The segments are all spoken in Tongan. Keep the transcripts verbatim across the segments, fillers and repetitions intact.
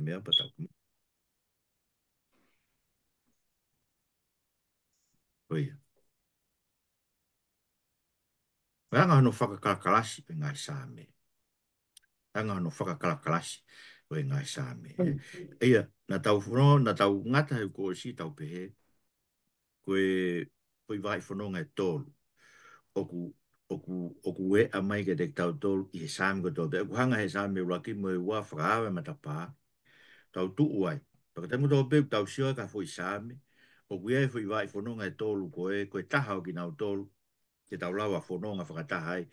meʻa pea tau. ʻIo. Ko e anga hono fakakalakalasi ʻo e ngaahi Saame. Anga hono fakakalakalasi ʻo e ngaahi Saame. ʻIo, naʻa tau fono, naʻa tau ngata he kuo ʻosi tau pehē. Ko e, ko e vaʻi fononga ʻe tolu. ʻOku, ʻoku, ʻoku ʻea mai kiate kitautolu ʻi he Saame kotoa pē. ʻOku hanga he Saame ʻuluaki mo e ua fakaava e matapā. Tau tuʻu ai. Pea ka tau tuʻu pē tau sio ai ki he foʻi Saame. ʻOku ʻi ai e foʻi vaʻi fononga ʻe tolu ko e, ko e taha ʻo kinautolu. Ke tau lava fononga fakataha ai.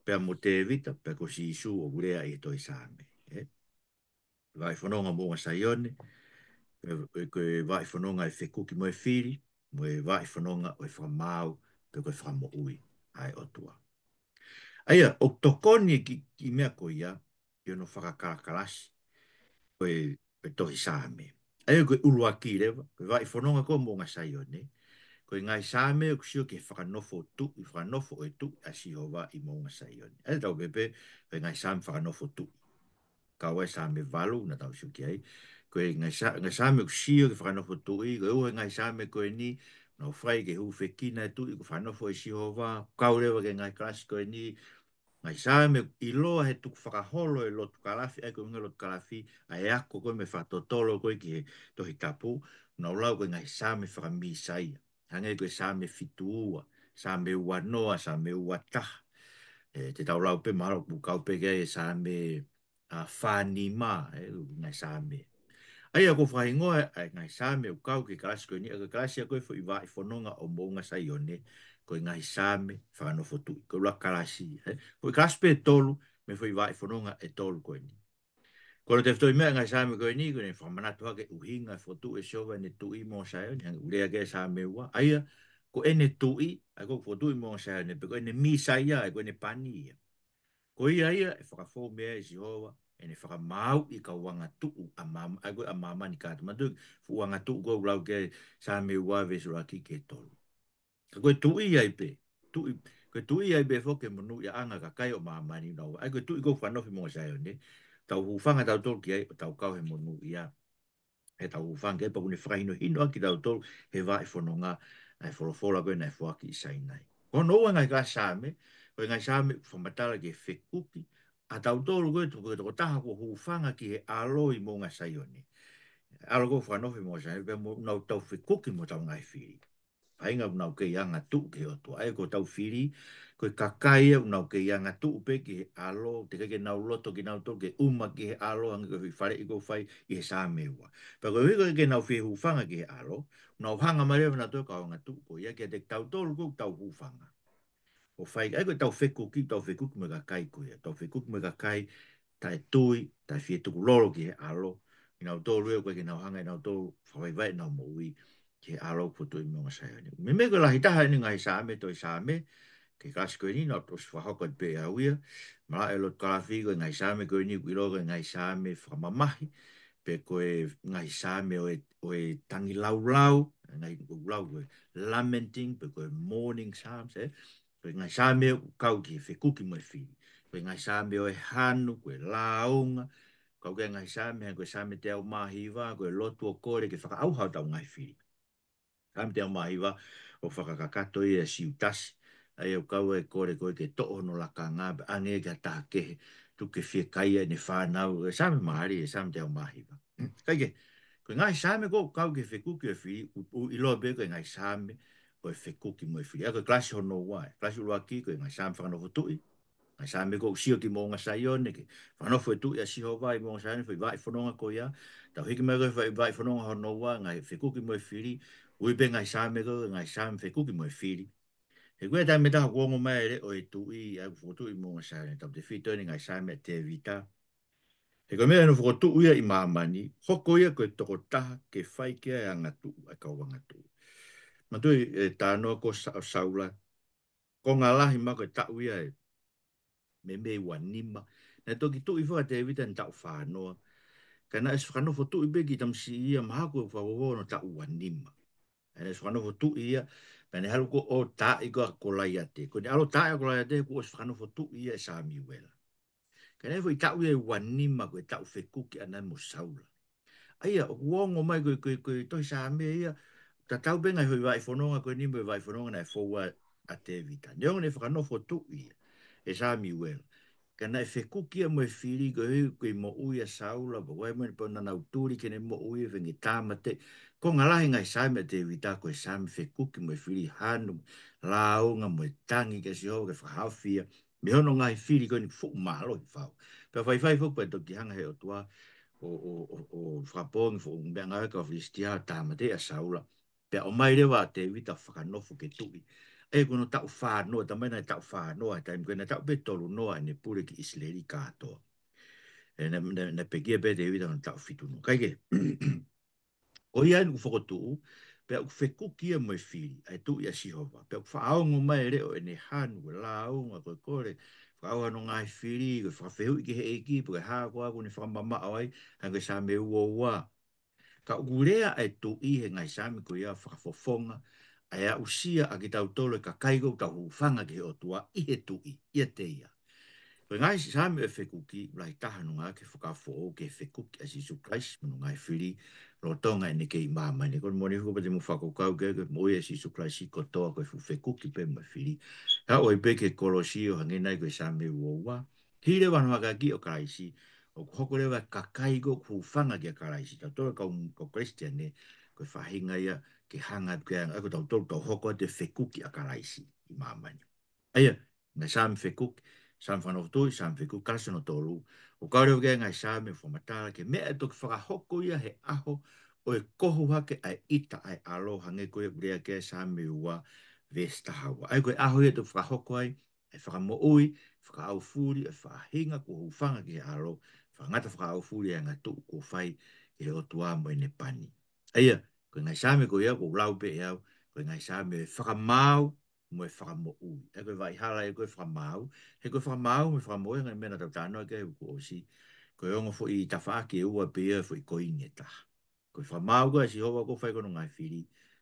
Pea mo Tēvita, pea ko Sīsū ʻoku lea ʻi he tohi Saame. ʻE? Vaʻi fononga Moʻunga Saione, ʻe, ʻe, ko e vaʻi fononga ʻe fekuki mo e fili, mo e vaʻi fononga ʻo e fakamaau, pe ko e fakamoʻui, ʻa e ʻOtua. ʻA ia, ʻoku tokoni ki, ki meʻa ko ia, ʻi hono fakakalakalasi, ko e, ko e tohi Saame. ʻA ia, ko e ʻuluaki leva, ko e vaʻi fononga ko Moʻunga Saione, ko e ngaahi Saame ʻoku sio ki he fakanofo tuʻi, fakanofo ʻo e tuʻi ʻa Sihova ʻi Moʻunga Saione. ʻA ia, tau pehē pē, ko e ngaahi Saame fakanofo tuʻi. Kau ai Saame valu, naʻa tau sio ki ai. Ko e ngaahi Sa-, ngaahi Saame ʻoku sio ki he fakanofo tuʻi, ko e ua e ngaahi Saame ko eni, naʻe fai ke hūfekina e tuʻi, ko e fakanofo ʻe Sihova, kau leva ki he ngaahi kalasi ko eni, ngaahi Saame ʻoku ʻiloa he tukufakaholo e lotu kalafi, ʻa ia ko e ngaahi lotu kalafi, ʻa e ako ko ē mo e fakatotolo ko ē ki he Tohi Tapu, naʻa nau lau ko e ngaahi Saame fakamīsaia. Hangē ko e Saame fitu ua, Saame ua noa, Saame ua taha. ʻE, te tau lau pē mahalo ʻoku kau pē ki ai e Saame, ʻa, fā nima, ʻe, ngaahi Saame. ʻA ia ʻoku fakahingoa e ngaahi Saame ʻoku kau ki he kalasi ko eni, ʻa ko e kalasi ʻa ko e foʻi vaʻi fononga ʻo Moʻunga Saione, ko e ngaahi Saame fakanofo tuʻi, ko e ʻuluaki kalasi, ʻe. Foʻi kalasi pē ʻe tolu, mo e foʻi vaʻi fononga ʻe tolu ko eni. Ko hono tefitoʻi meʻa e ngaahi Saame ko eni, ko ʻene fakamanatu hake ʻuhinga e fokotuʻu ʻe Sihova ʻene tuʻi Moʻunga Saione, hangē ʻoku lea ki ai e Saame ua. ʻA ia, ko ʻene tuʻi, ʻa ia ko e fokotuʻu ʻi Moʻunga Saione, pe ko ʻene Mīsaia, ʻa ia ko ʻene pani ia. Ko ia ia, ʻe fakafou mei ai ʻe Sihova, ʻene fakamaauʻi e kau angatuʻu ʻa māma-, ʻa ia ko e ʻa māmani kātoa. Manatuʻi, fuʻu angatuʻu ko ē ʻoku lau ki ai e Saame ua veesi ʻuluaki ki he tolu. Ka ko e tuʻi ai pē. Tuʻi, ko e tuʻi ai pē foki e monūʻiaʻanga ʻa e kakai ʻo māmani nau. ʻA ia ko e tuʻi ko ē ʻoku fakanofo ʻi Moʻunga Saione. Tau hūfanga tautolu ki ai ʻo tau kau he monūʻia. ʻE tau hūfanga ki ai pea ʻoku ne fakahinohino ʻaki kitautolu he vaʻi fononga ʻa e folofola ko ē naʻe foaki ʻi Sainai. Ko hono ua e ngaahi kalasi Saame, ko e ngaahi Saame ʻoku fakamatala ki he fekuki. ʻA tautolu ko ē, ko e tokotaha kuo hūfanga ki he ʻAlo ʻi Moʻunga Saione. ʻAlo ko ē ʻoku fakanofo ʻi Moʻunga Saione, pea mo, nau tau fekuki mo hotau ngaahi fili. Kāinga ʻoku nau kei angatuʻu ki he ʻOtua. ʻA ia ko hotau fili, ko e kakai ia ʻoku nau kei angatuʻu pē ki he ʻAlo, teʻeki ke nau loto kinautolu ke ʻuma ki he ʻAlo, hangē ko e foʻi faleʻi ʻoku fai ʻi he Saame ua. Pea koeʻuhi ko e ʻikai ke nau fie hūfanga ki he ʻAlo, nau hanga mai leva nautolu ko e kau angatuʻu ko ia kiate kitautolu ko ē ʻoku tau hūfanga. ʻO fai, ʻa ia ko ʻetau fekuki, tau fekuki mo e kakai ko ia, tau fekuki mo e kakai taʻetui, taʻe fie tukulolo ki he ʻAlo, ʻi nautolu ē ʻoku ʻikai ke nau hanga ʻe nautolu fakavaivai ʻenau moʻui ki he ʻAlo ʻoku fokotuʻu ʻi Moʻunga Saione. Meimei ko e lahi taha ʻeni e ngaahi Saame, tohi Saame, ki he kalasi ko eni, naʻa ku ʻosi fakahoko atu pē ʻe au ia, malaʻe lotu kalafi ko e ngaahi Saame ko eni, ʻoku ʻiloa ko e ngaahi Saame fakamamahi, pe ko e ngaahi Saame ʻo e, ʻo e tangilaulau, ngaahi ʻoku lau ko e lamenting, pe ko e mourning Psalms, ē? Ko e ngaahi Saame ʻoku kau ki he fekuki mo e fili. Ko e ngaahi Saame ʻo e hanu, ko e lāunga. Kau ki he ngaahi Saame, ko e Saame teau mā hiva, ko e lotu ʻo kole ke fakaʻauha hotau ngaahi fili. Saame teau mā hiva, ʻoku fakakakato ia ʻe Siutasi. ʻA ia ʻoku kau e kole ko ē ke toʻo hono lakanga, pea ʻoange ki ha taha kehe, tuku ke fiekaia ʻene fānau. E Saame mālie, e Saame teau mā hiva. Kae kehe, ko e ngaahi Saame ko ē ʻoku kau ki he fekuki ʻo e fili, ʻoku, ʻoku ʻiloa pē ko e ngaahi Saame ʻo e fekuki mo e fili. ʻA ia ko e kalasi hono ua, e kalasi ʻuluaki ko e ngaahi Saame fakanofo tuʻi, ngaahi Saame ko ē ʻoku sio ki Moʻunga Saione, ki he fakanofo e tuʻi ʻa Sihova ʻi Moʻunga Saione, foʻi vaʻi fononga ko ia, tau hiki mai ko ē foʻi vaʻi fononga hono ua, ngaahi fekuki mo e fili, ui pē ngaahi Saame ko ē, ngaahi Saame fekuki mo e fili. He ko e taimi ʻe taha ʻoku ongo mai e leʻo ʻo e tuʻi, ʻa ia ʻoku fokotuʻu ʻi Moʻunga Saione, tautefito ʻeni ngaahi Saame ʻa Tēvita. He ko e meʻa hono fokotuʻu ia ʻi māmani, hoko ia ko e tokotaha ke fai ki ai e angatuʻu ʻa e kau angatuʻu. Manatuʻi e talanoa ko ē ʻo Sa-, ʻo Saula, konga lahi mai ko e taʻu ia ʻe meimei ua nima. Naʻe toki tuʻi foki ʻa Tēvita ʻi he taʻu fā noa. Ka naʻe ʻosi fakanofo tuʻi pē e kiʻi tamasiʻi ia mahalo ko e fakavavevave hono taʻu ua nima. Naʻe ʻosi fakanofo tuʻi ia, pea ne halu ko ē ʻo taaʻi ko ē ʻa Kolaiate. Ko ʻene ʻalu ʻo taaʻi ʻa Kolaiate, kuo ʻosi fakanofo tuʻi ia ʻe Samiuela. Ka naʻe foʻi taʻu ia ʻe ua nima ko e taʻu fekuki ʻaʻana mo Saula. ʻA ia, ʻoku ongo mai ko e, ko e, ko e tohi Saame ia, tatau pē ngaahi foʻi vaʻi fononga ko eni mo e vaʻi fononga naʻe fou ai ʻa Tēvita. Neongo naʻe fakanofo tuʻi ia ʻe Samiuela, ka naʻe fekuki ia mo e fili koeʻuhi ko e moʻui ʻa Saula, pea ʻoku ʻi ai mo e pau naʻa nau tuli ke ne moʻui, feinga ke tāmateʻi. Konga lahi ngaahi Saame ʻa Tēvita ko e Saame fekuki mo e fili, hanu, lāunga mo e tangi kia Sihova ke fakahaofi ia mei hono ngaahi fili ko eni fuʻu mālohi fau. Pea faifai foki pea toki hanga he ʻOtua ʻo, ʻo, ʻo, ʻo fakapoongi foʻi meʻangāue ʻa e kau Filisitia, tāmateʻi ʻa Saula. Pea ʻomai leva ʻa Tēvita fakanofo ke tuʻi. ʻA ia ko hono taʻu fānoa, talamai naʻe taʻu fānoa he taimi ko ē, naʻe taʻu pē tolunoa ʻene pule ki ʻIsileli kātoa. ʻE, naʻe, naʻe, naʻe pekia pē ʻa Tēvita hono taʻu fitunoa. Kae kehe, ko ia eni ʻoku fokotuʻu, pea ʻoku fekuki ia mo e fili, ʻa e tuʻi ʻa Sihova. Pea ʻoku faʻa ongo mai e leʻo ʻene hanu, ko e lāunga, ko e kole, fakaʻauha hono ngaahi fili, ko e fakafehuʻi ki he ʻEiki, pe ko e hā koā ʻoku ne fakamamaʻo ai, hangē ko e Saame ua ua. Ka ʻoku lea ʻa e tuʻi he ngaahi Saame ko ia ʻo fakafofonga ʻa e aʻusia ʻa kitautolu e kakai ko ē ʻoku tau hūfanga ki he ʻOtua ʻi he tuʻi, ʻiate ia. Ko e ngaahi Saame ʻo e fekuki, lahi taha hono ngāueʻaki he Fuakava Foʻou ke fekuki ʻa Sīsū Kalaisi mo hono ngaahi fili lolotonga ʻene kei ʻi māmani. Ko e moʻoni foki pea te mou fakakaukau ki he, ki he moʻui ʻa Sīsū Kalaisi kotoa ko e fuʻu fekuki pē mo e fili. Ka ʻoku ʻi ai pē ki he kolosi ʻo hangē nai ko e Saame ua ua. Hili leva hono hākeakiʻi ʻo Kalaisi, ʻoku hoko leva e kakai ko ē ʻoku hūfanga kia Kalaisi. Tautolu kau, kau Kalisitiane, ko e faʻahinga ia ke hanga atu ki ai, ʻa ia ko tautolu tau hoko atu e fekuki ʻa Kalaisi ʻi māmani. ʻA ia, ngaahi Saame fekuki, Saame fakanofo tuʻi, Saame fekuki, kalasi hono tolu. ʻOku kau leva ki ai e ngaahi Saame ʻo fakamatala ki he meʻa ʻe toki fakahoko ia he ʻaho ʻo e kohu hake ʻa e ʻita ʻa e ʻAlo, hangē ko ia ʻoku lea ki ai e Saame ua veesi taha ua. ʻA ia ko e ʻaho ia ʻe toki fakahoko ai e fakamoʻui fakaʻaufuli ʻa e faʻahinga kuo hūfanga ki he ʻAlo, fakangata fakaʻaufuli e angatuʻu kuo fai ki he ʻOtua mo ʻene pani. ʻA ia, ko e ngaahi Saame ko ia ʻoku ou lau pē ʻe au, ko e ngaahi Saame ʻo e fakamaau mo e fakamoʻui. ʻA ia ko e vaʻi hala ia ko e fakamaau, he ko e fakamaau mo e fakamoʻui, ngaahi meʻa naʻa tau talanoa ki ai he uike kuo ʻosi, ko e ongo foʻi tafaʻaki ʻe ua pē ia ʻo e foʻi koini ʻe taha. Ko e fakamaau ko ē ʻa Sihova kuo fai ki hono ngaahi fili,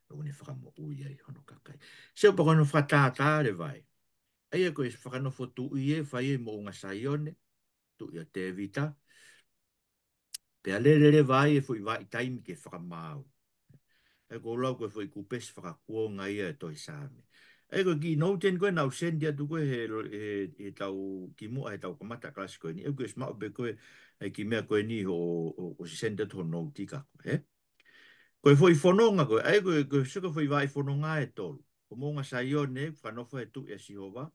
ʻoku ne fakamoʻui ai hono kakai. Sio pē ki hono fakatātā leva ē. ʻA ia ko e fakanofo tuʻi ē, fai ē ʻi Moʻunga Saione, tuʻi ʻa Tēvita. Pea lele leva ai e foʻi vaʻi taimi ke fakamaau. ʻA ia ʻoku ou lau ko e foʻi kupesi fakakuonga ia ʻo e tohi Saame. ʻA ia ko e kiʻi nouti eni ko ē naʻa ku send atu ko ē he, he, he tau kimuʻa he tau kamata kalasi ko eni. ʻA ia ʻoku ke ʻosi maʻu pē ko ē ʻa e kiʻi meʻa ko eni ʻo, ʻo, ʻosi send atu hono nouti kia koe, ē? Ko e foʻi fononga ko ē, ʻa ia ko e, ko e sio ki he foʻi vaʻi fononga ʻe tolu. Ko Moʻunga Saione, fakanofo he tuʻi ʻa Sihova.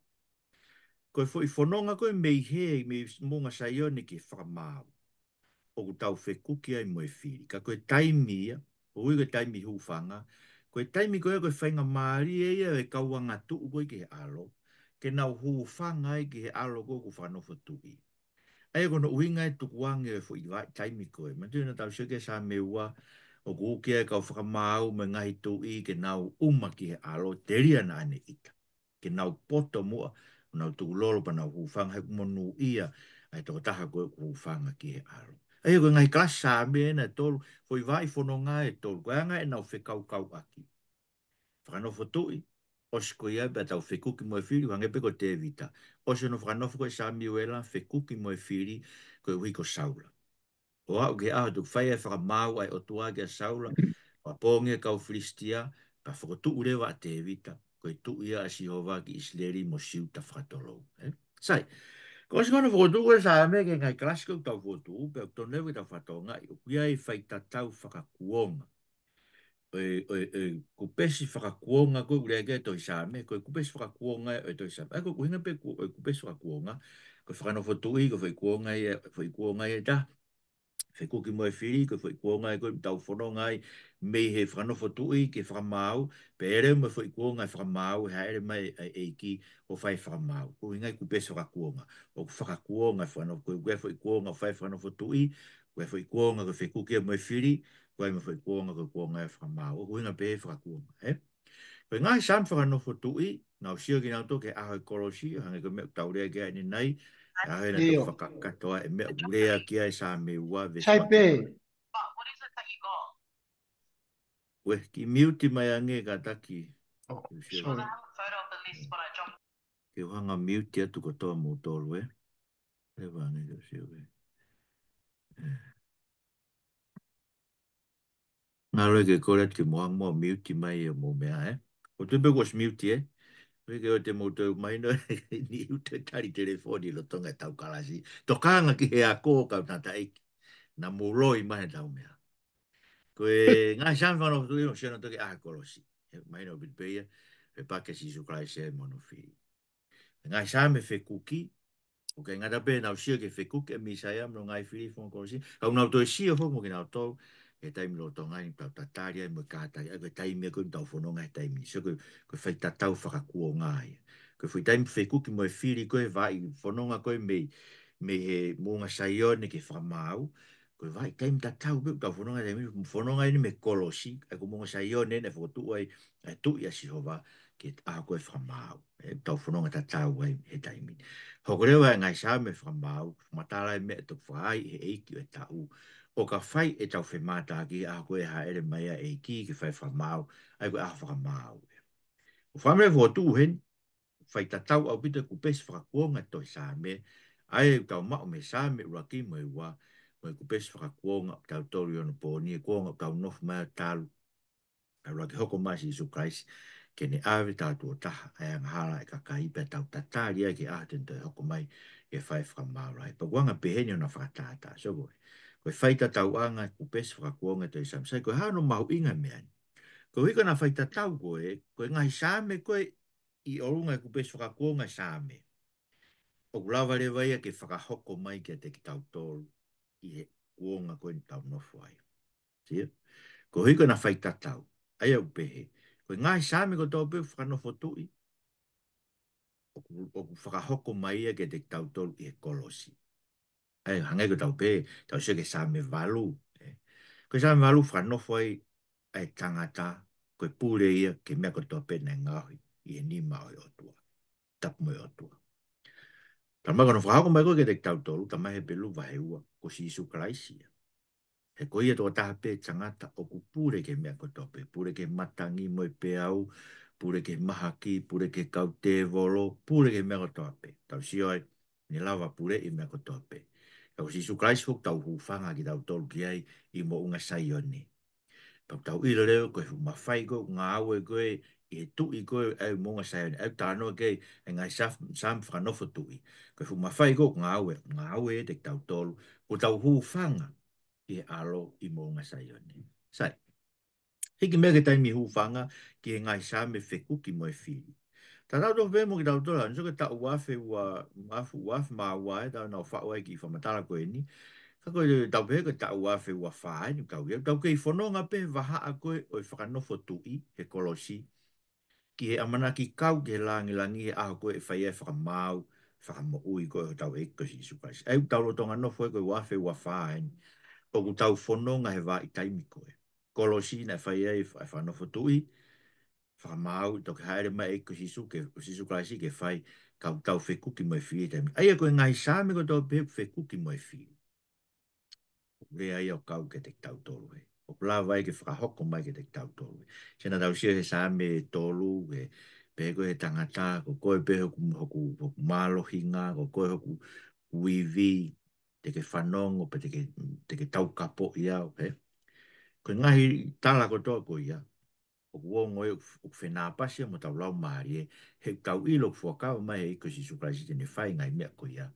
Ko e foʻi fononga ko ē mei hē, mei Moʻunga Saione ki he fakamaau, ʻoku tau fekuki ai mo e fili. Ka ko e taimi ia, ʻoku ui ko e taimi hūfanga, ko e taimi ko ē ko e faingamālie ia ʻo e kau angatuʻu ko ē ki he ʻAlo, ke nau hūfanga ai ki he ʻAlo ko ē ʻoku fakanofo tuʻi. ʻA ia ko hono ʻuhinga e tukuange ʻo e foʻi vaʻi taimi ko ē. Manatuʻi naʻa tau sio ki he Saame ua, ʻoku ui ki ai e kau fakamaau mo e ngaahi tuʻi ke nau uma ki he ʻAlo, telia naʻa ne ʻita. Ke nau poto muʻa, ʻo nau tukulolo pea nau hūfanga, he ʻoku monūʻia ʻa e tokotaha ko ē ʻoku hūfanga ki he ʻAlo. ʻA ia ko e ngaahi kalasi Saame ena ʻe tolu, foʻi vaʻi fononga ʻe tolu, ko e anga ʻenau fekaukauʻaki. Fakanofo tuʻi, ʻosi ko ia pea tau fekuki mo e fili, hangē pē ko Tēvita. ʻOsi hono fakanofo ko ē ʻe Samiuela, fekuki mo e fili, koeʻuhi ko Saula. ʻO aʻu ki he ʻaho ʻe toki fai ai e fakamaau ʻa e ʻOtua kia Saula, fakapoongi e kau Filisitia, pea fokotuʻu leva ʻa Tēvita ko e tuʻi ia ʻa Sihova ki ʻIsileli mo Siuta fakatolou. Ē? Sai, ko e ʻosi ko ē hono fokotuʻu ʻo e Saame ki he ngaahi kalasi ko ē ʻoku tau fokotuʻu, pea ʻoku totonu leva ke tau fakatokangaʻi ʻoku ʻi ai e faitatau fakakuonga ʻo e, ʻo e, ʻo e kupesi fakakuonga ko ē ʻoku lea ki ai e tohi Saame, ko e kupesi fakakuonga ʻo e tohi Saame. ʻA ia ko e ʻuhinga pē ko ē ʻo e kupesi fakakuonga, ko e fakanofo tuʻi, ko e foʻi kuonga ia, foʻi kuonga ia ʻe taha. Fekuki mo e fili, ko e foʻi kuonga ia ko ē ʻoku tau fononga ai mei he fakanofo tuʻi ki he fakamaau, pea ʻi ai leva mo e foʻi kuonga ʻo e fakamaau, ʻe hāʻele mai ʻa e ʻEiki ʻo fai e fakamaau. Ko e ʻuhinga ia e kupesi fakakuonga. ʻOku fakakuonga e fakanofo, ko e, ko e foʻi kuonga ʻoku fai e fakanofo tuʻi, ko e foʻi kuonga ko e fekuki ia mo e fili, ko e ʻi ai mo e foʻi kuonga ko e kuonga ʻo e fakamaau. ʻOku ʻuhinga pē he fakakuonga, ē? Ko e ngaahi Saame fakanofo tuʻi, naʻa ku sio kinautolu ki he ʻaho ʻo e kolosi, ʻo hangē ko e meʻa ʻoku tau lea ki ai ʻanenai, ʻa e ʻaho ē naʻa tau fakakakato ai e meʻa ʻoku lea ki ai e Saame ua veesi Sai pē. Uē, kiʻi mute mai ange kātaki. Oh, sorry. Ke u hanga mute atu kotoa moutolu, ē. Leva ange ke u sio, ē. Ē. Ngalo ke kole atu ke mou hanga ʻo miuti mai ʻemou meʻa, ē? ʻOku ou tui pē kuo ʻosi miuti, ē? Pea ke ʻoua te mou toe mahino, ni u te tali telefoni lolotonga ʻetau kalasi. Tokanga ki he ako, kau tangataʻeiki. Naʻa mou loi mai heʻetau meʻa. Ko e ngaahi Saame fakaʻofoʻofa ʻoku sio nautolu ki he ʻaho kolosi. Ē, mahino ʻaupito pē ia, ʻe pehē kia Sīsū Kalaisi mo hono fili. Ngaahi Saame fekuki, ʻoku ʻikai ngata pē ʻenau sio ki he fekuki ʻa e Mīsaia mo hono ngaahi fili he funga kolosi, ka ʻoku nau toe sio foki mo kinautolu he taimi lolotonga ni ʻoku tau tatali ai mo kātaki ai, ko e taimi ko ē ʻoku tau fononga he taimi ni. So ko e, ko e faitatau fakakuonga ia. Ko e foʻi taimi fekuki mo e fili ko ē, vaʻi fononga ko ē mei, mei he Moʻunga Saione ki he fakamaau, ko e vaʻi taimi tatau pē ʻoku tau fononga he taimi ni, fononga eni mei he kolosi, ʻa ia ko Moʻunga Saione naʻe fokotuʻu ai ʻa e Tuʻi ʻa Sihova, ki he ʻaho ko ē fakamaau. Ē, tau fononga tatau ai he taimi ni. Hoko leva e ngaahi Saame fakamaau, fakamatala e meʻa ʻe toki fai ʻe he ʻEiki ʻo e taʻu, ʻo ka fai ʻetau femātaaki he ʻaho ko ē ʻe hāʻele mai ai e ʻEiki ke fai e fakamaau, ʻa ia ko e ʻaho fakamaau. ʻOku fakamatala fokotuʻu heni, faitatau ʻaupito e kupesi fakakuonga e tohi Saame, ʻa ia ʻoku tau maʻu mei he Saame ʻuluaki mo e ua, mo e kupesi fakakuonga ʻoku tau tolu ʻi onopōni, e kuonga ʻoku tau nofo mai ai talu ʻa e ʻuluaki hoko mai ʻa Sīsū Kalaisi, ke ne ʻave tautolu taha ʻa e angahala ʻa e kakai pea tau tatali ai ki he ʻaho te ne toe hoko mai ke fai e fakamaau lahi. Pea ʻoku anga pehē ni hono fakatātā. So ko e, ko e faitatauʻanga e kupesi fakakuonga e tohi Saame. Sai, ko e hā hono mahuʻinga e meʻa ni? Koeʻuhi ko ʻena faitatau ko ē, ko e ngaahi Saame ko ē ʻi ʻolunga e kupesi fakakuonga e Saame, ʻoku lava leva ia ke fakahoko mai kiate kitautolu ʻi he kuonga ko ē ʻoku tau nofo ai. Sio? Koeʻuhi ko ʻena faitatau. ʻA ia ʻoku pehē, ko e ngaahi Saame kotoa pē ʻoku fakanofo tuʻi, ʻoku, ʻoku fakahoko mai ia kiate kitautolu ʻi he kolosi. ʻA ia, hangē ko ʻetau pehē, tau sio ki he Saame valu, ē. Ko e Saame valu fakanofo ai ʻa e tangata, ko e pule ia ki he meʻa kotoa pē naʻe ngaohi ʻi he nima ʻo e ʻOtua. Tapu mo e ʻOtua. Talamai ko hono fakahoko mai ko ē kiate kitautolu, talamai ʻe Hepelū vahe ua, ko Sīsū Kalaisi ia. He ko ia tokotaha pē tangata ʻoku pule ki he meʻa kotoa pē, pule ki he matangi mo e peau, pule ki he mahaki, pule ki he kau tēvolo, pule ki he meʻa kotoa pē. Tau sio ai, ne lava puleʻi e meʻa kotoa pē. Ka ko Sīsū Kalaisi ʻoku tau hūfanga kitautolu ki ai ʻi Moʻunga Saione. Pea ʻoku tau ʻilo leva ko e fuʻu mafai ko ē ʻoku ngāue ko ē ʻi he tuʻi ko ē ʻa e Moʻunga Saione, ʻa ia ʻoku talanoa ki ai e ngaahi Saame, Saame fakanofo tuʻi. Ko e fuʻu mafai ko ē ʻoku ngāue, ngāue ʻiate kitautolu, ʻoku tau hūfanga ki he ʻAlo ʻi Moʻunga Saione. Sai. Hiki meʻa ki he taimi hūfanga ki he ngaahi Saame fekuki mo e fili. Tatau tofu pē mo kitautolu, ʻa ia ko e taʻu ua afe ua, afe, ua afe mā ua ē, tau nau faʻu ai e kiʻi fakamatala ko eni. Ka ko ʻetau pehē ko e taʻu ua afe ua fā eni, tau ia, tau kei fononga pē he vahaʻa ko ē ʻo e fakanofo tuʻi he kolosi, ki he ʻamanaki kau ki he lāngilangi he ʻaho ko ē ʻe fai ai e fakamaau, fakamoʻui ko ē ʻo hotau ʻEiki ko Sīsū Kalaisi. ʻA ia ʻoku tau lolotonga nofo ai ko e ua afe ua fā eni, ʻoku tau fononga he vahaʻa taimi ko ē. Kolosi naʻe fai ai e fa-, fakanofo tuʻi, fakamaau, toki hāʻele mai e ʻEiki ko Sīsū ke, Sīsū Kalaisi ke fai, ka ʻoku tau fekuki mo e fili he taimi. ʻA ia ko e ngaahi Saame kotoa pē ʻoku fekuki mo e fili, ʻoku lea ia ʻo kau kiate kitautolu ē. ʻOku lava ia ke fakahoko mai kiate kitautolu ē. Sai, naʻa tau sio he Saame tolu, ē, pehē ko ē ʻe he tangata, ko koe pē hoku, hoku, hoku mālohinga, ko koe hoku, hoku ivi, te ke fanongo, pea te ke, te ke taukapoʻi au, ē. Ko e ngaahi tala kotoa ko ia, ʻoku ongo ē, ʻoku fenāpasi ia mo hotau laumālie, he ʻoku tau ʻilo ʻoku fuakava mai ʻe he ʻEiki ko Sīsū Kalaisi te ne fai e ngaahi meʻa ko ia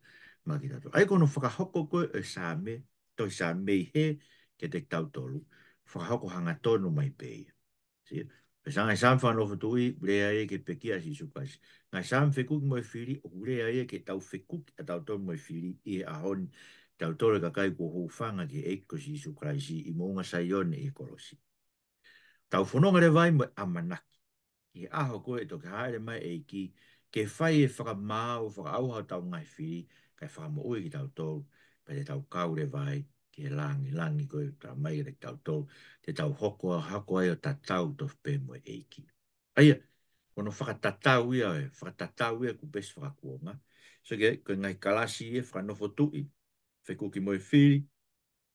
maʻa kitautolu. ʻA ia ko hono fakahoko ko ē e Saame, tohi Saame mei hē kiate kitautolu, fakahoko hangatonu mai pē ia. Sio? Pea ko e ngaahi Saame fakanofo tuʻi, lea ia ki he pekia ʻa Sīsū Kalaisi. Ngaahi Saame fekuki mo e fili, ʻoku lea ia ki heʻetau fekuki ʻatautolu mo e fili ʻi he ʻaho ni, tautolu e kakai kuo hūfanga ki he ʻEiki ko Sīsū Kalaisi ʻi Moʻunga Saione ʻi he kolosi. Tau fononga leva ai mo e ʻamanaki ki he ʻaho ko ē ʻe toki hāʻele mai e ʻEiki ke fai e fakamaau, fakaʻauha hotau ngaahi fili, kae fakamoʻui kitautolu, pea te tau kau leva ai ki he lāngilangi ko ē, talamai kiate kitautolu, te tau hoko, hoko ai ʻo tatau tofu pē mo e ʻEiki. ʻA ia, ko hono fakatatau ia ē, fakatatau ia e kupesi fakakuonga. So ko e, ko e ngaahi kalasi ē, fakanofo tuʻi, fekuki mo e fili,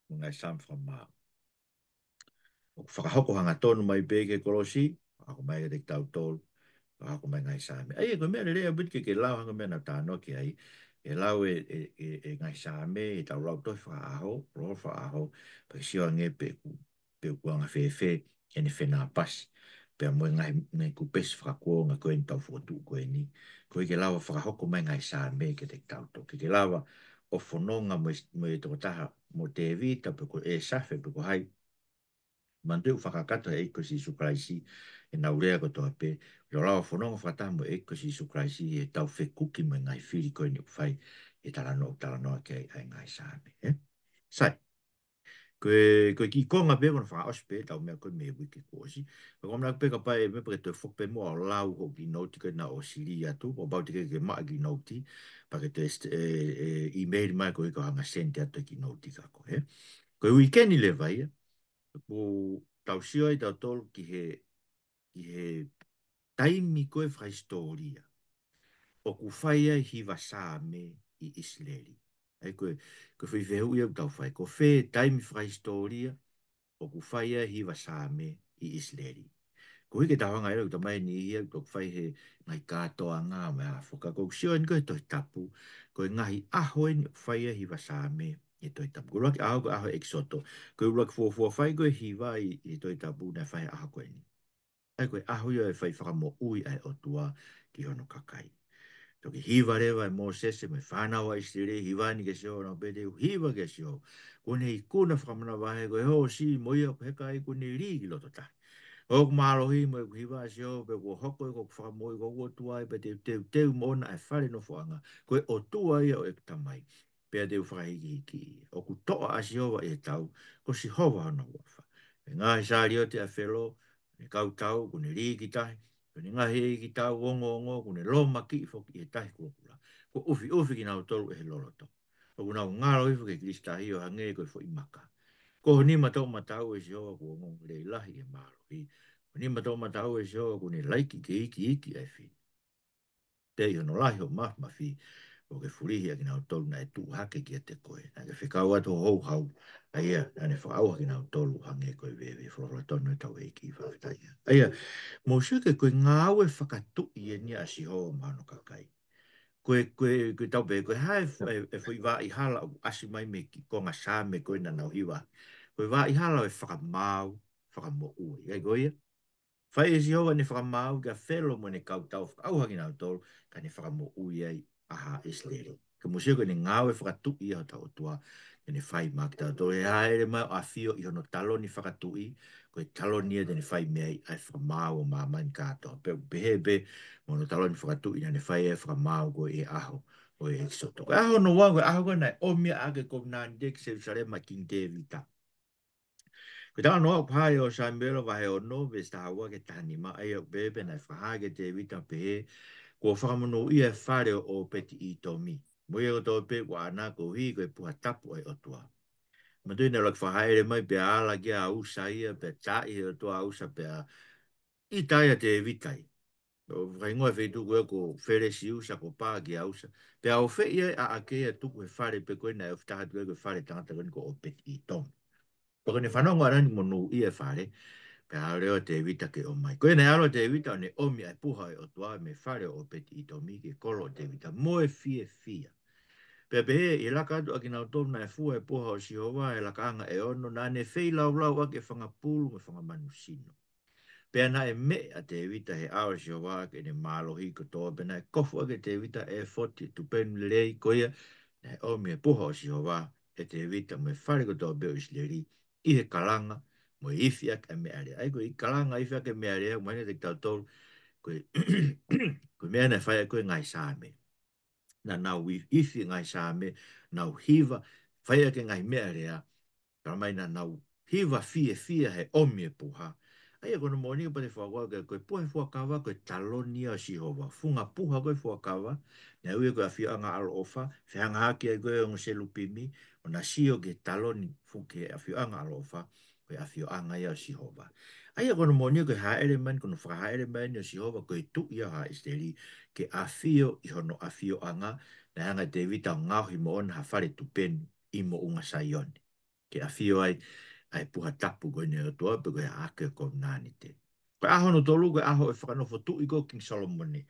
mo e ngaahi Saame fakamaau. ʻOku fakahoko hangatonu mai pē ki he kolosi, fakahoko mai kiate kitautolu, fakahoko mai e ngaahi Saame. ʻA ia, ko e meʻa lelei ʻaupito ke, ke lau hangē ko e meʻa naʻa tau talanoa ki ai, ʻe lau e, e, e, e ngaahi Saame, ʻetau lau tohi fakaʻaho, lau fakaʻaho, pea ke sio ange pe ʻoku pe ʻoku anga fēfē ʻene fenāpasi, pea mo e ngaahi, ngaahi kupesi fakakuonga ko eni ʻoku tau fokotuʻu ko eni, koeʻuhi ke lava fakahoko mai e ngaahi Saame kiate kitautolu. Ke ke lava ʻo fononga mo e, mo e tokotaha, mo Tēvita, pe ko ʻĒsafe, pe ko hai, manatuʻi ʻoku fakakakato he ʻEiki ko Sīsū Kalaisi ʻenau lea kotoa pē, ke lava ʻo fononga fakataha mo e ʻEiki ko Sīsū Kalaisi heʻetau fekuki mo e ngaahi fili ko eni ʻoku fai he talanoa, talanoa ki ai ʻa e ngaahi Saame, ē? Sai. Ko e, ko e kiʻi konga pē ko ena fakaʻosi pē ʻetau meʻa ko ē mei he uike kuo ʻosi. Ko e konga pē kapau ʻe meʻa pea ke toe foki pē muʻa ʻo lau hoʻo kiʻi nouti ko ena ʻosi lī atu, kapau te ke, ke maʻu e kiʻi nouti, pea ke toe st-, e, e, email mai koeʻuhi ke u hanga ʻo send atu e kiʻi nouti kia koe, ē. Ko e uike ni leva ia, ʻoku tau sio ai tautolu ki he, ki he taimi ko ē fakahisitōlia ʻoku fai ai e hiva Saame ʻi ʻIsileli. ʻA ia ko e, ko e foʻi fehuʻi ia ʻoku tau fai. Ko fē taimi fakahisitōlia ʻoku fai ai e hiva Saame ʻi ʻIsileli? Koeʻuhi ke tau hanga ʻo ʻilo, ʻoku talamai ʻe he niʻihi ia ʻoku fai he ngaahi kātoanga mo e hā fua. Ka ʻoku ou sio eni ko ē he Tohi Tapu, ko e ngaahi ʻaho eni ʻoku fai ai e hiva Saame ʻi he Tohi Tapu. Ko e ʻuluaki ʻaho ko e ʻaho ʻo e ʻEkisoto. Ko e ʻuluaki fuofua fai ko ē e hiva ʻi, ʻi he Tohi Tapu naʻe fai he ʻaho ko eni. ʻA ia ko e ʻaho ia ʻo e fai fakamoʻui ʻa e ʻOtua ki hono kakai. Toki hiva leva ʻe Mōsese mo e fānau ʻa ʻIsileli, hiva ni kia Sihova, nau pehē: Te u hiva kia Sihova, kuo ne ikuna fakamanavahē, ko e hoosi mo ia ʻoku heka ai, kuo ne lī ki loto tahi. Ko hoku mālohi mo ʻeku hiva ʻa Sihova, pea kuo hoko ia ko hoku fakamoʻui, ko hoku ʻOtua ia, pea te u teuteu moʻona ʻa e fale nofoʻanga, ko e ʻOtua ia ʻo ʻeku tamai, pea te u fakahīkihiki ia. ʻOku toʻa ʻa Sihova ʻi he tau, ko Sihova hono huafa. Ko e ngaahi saliote ʻa Felo, ko ʻene kau tau, kuo ne lī ki tahi, ko ʻene ngaahi ʻeikitau ongoongo, kuo ne lōmakiʻi foki ʻi he Tahi Kulokula. Kuo ʻufiʻufi kinautolu ʻe he loloto. ʻOku nau ngalo hifo ki he kilisi tahi ʻo hangē ko e foʻi maka. Ko ho nima toʻomataʻu ʻe Sihova kuo ongoongo lelei lahi ʻi he mālohi. Ko ho nima toʻomataʻu ʻe Sihova kuo ne laiki ke ikiiki ʻa e fili. Pea ʻi hono lahi hoʻo māfimafi, kuo ke fulihi ʻa kinautolu naʻe tuʻu hake kiate koe. Naʻa ke fekau atu ho houhau, ʻa ia naʻa ne fakaʻauha kinautolu ʻo hangē ko e veve. Folofola tonu ʻetau ʻEiki, fakafetaʻi. ʻA ia, mou sio ki he, ko e ngāue fakatuʻi eni ia ʻa Sihova maʻa hono kakai. Ko e, ko e, ko e tau pehē, ko e hā e, e, e foʻi vaʻa hala ʻoku ʻasi mai mei he kiʻi konga Saame ko ē naʻa nau hiva. Ko e vaʻa hala ʻo e fakamaau, fakamoʻui. ʻA ia ko ia, fai ʻe Sihova ʻene fakamaau kia Felo mo ʻene kau tau, fakaʻauha kinautolu, kae ne fakamoʻui ai ʻa haʻa ʻIsileli. Ka mou sio ko ʻene ngāue fakatuʻi ia hotau ʻOtua, ke ne fai maʻa kitautolu. ʻE hāʻele mai ʻo ʻafio ʻi hono taloni fakatuʻi, ko e taloni ia te ne fai mei ai ʻa e fakamaau ʻo māmani kātoa. Pea ʻoku pehē pē mo hono taloni fakatuʻi naʻa ne fai ai e fakamaau ko ē he ʻaho ʻo e ʻEkisoto. Ko e ʻaho hono ua, ko e ʻaho ko ē naʻe ʻomi ai ʻa e ʻAʻake ʻo e Kovinānite ki Selūsalema ʻe Kingi Tēvita. Ko e talanoa ʻoku hā ʻi he ʻuluaki Sāmiuela vahe ono, veesi taha ua ki he taha nima, ʻa ia ʻoku pehē pē naʻe fakahā kia Tēvita ʻo pehē, kuo fakamonūʻia e fale ʻo ʻŌpeti-ʻĪtomi. Mo ia kotoa pē ʻoku ʻaʻana, koeʻuhi ko e puha tapu ʻa e ʻOtua. Manatuʻi naʻe ʻuluaki fakahāʻele mai pea ala ki ai ʻa ʻUsa ia, pea taaʻi ʻe he ʻOtua ʻa ʻUsa, pea ʻita ai ʻa Tēvita ia. ʻO fakahingoa e feituʻu ko ē ko Felesi-ʻUsa, kuo pā kia ʻUsa. Pea ʻofeʻi ai ʻa e ʻAʻake ia ʻo tuku he fale pē ko ē naʻe ofi taha atu ki ai, ko e fale tangata ko eni ko ʻŌpeti-ʻĪtomi. Pea ko ʻene fanongo ʻana ni monūʻia e fale, pea ʻalu leva ʻa Tēvita ke ʻomai. Ko ia naʻe ʻalu ʻa Tēvita ʻo ne ʻomi ʻa e puha ʻo e ʻOtua mei he fale ʻo ʻŌpeti-ʻĪtomi ki he kolo ʻo Tēvita mo e fiefia. Pea pehē, ʻi he laka atu ʻa kinautolu naʻe fua e puha ʻo Sihova he lakaʻanga ʻe ono, naʻa ne feilaulau ʻaki e fanga pulu mo e fanga manu sino. Pea naʻe meʻe ʻa Tēvita he ʻao ʻo Sihova ʻaki ʻene mālohi kotoa, pea naʻe kofu ʻaki ʻe Tēvita e ʻefoti, tupenu lelei ko ia naʻe ʻomi e puha ʻo Sihova ʻe Tēvita mo e fale kotoa pē ʻo ʻIsileli ʻi he kalanga mo e ifi ʻaki e meʻalea. ʻA ia ko e kalanga, ifi ʻaki e meʻalea, mahino kiate kitautolu ko e, ko e meʻa naʻe fai ʻaki ko ē e ngaahi Saame. Naʻa nau i-, ifi e ngaahi Saame, nau hiva, fai ʻaki e ngaahi meʻalea, talamai naʻa nau hiva fiefia he ʻomi e puha. ʻA ia ko hono moʻoni, kapau te u fakakaukau ki ai, ko e puha he fuakava ko e taloni ia ʻo Sihova. Funga puha ko ē fuakava, naʻe ui ia ko e ʻafioʻanga ʻaloʻofa, fehangahangai ai ko ē ongo selupimi, ʻo na sio ki he taloni fu-, ki he ʻafioʻanga ʻaloʻofa, ko e ʻafioʻanga ia ʻo Sihova. ʻA ia ko hono moʻoni ko e hāʻele mai, ko hono fakahāʻele mai eni ʻo Sihova ko e Tuʻi ia ʻo haʻa ʻIsileli, ke ʻafio ʻi hono ʻafioʻanga, naʻe hanga ʻe Tēvita ʻo ngaohi moʻona ha fale tupenu ʻi Moʻunga Saione. Ke ʻafio ai ʻa e puha tapu ko eni ʻo e ʻOtua, pe ko e ʻAʻake ʻo e Kovinānite. Ko e ʻaho hono tolu, ko e ʻaho ʻo e fakanofo tuʻi ko ē ʻo Kingi Solomone.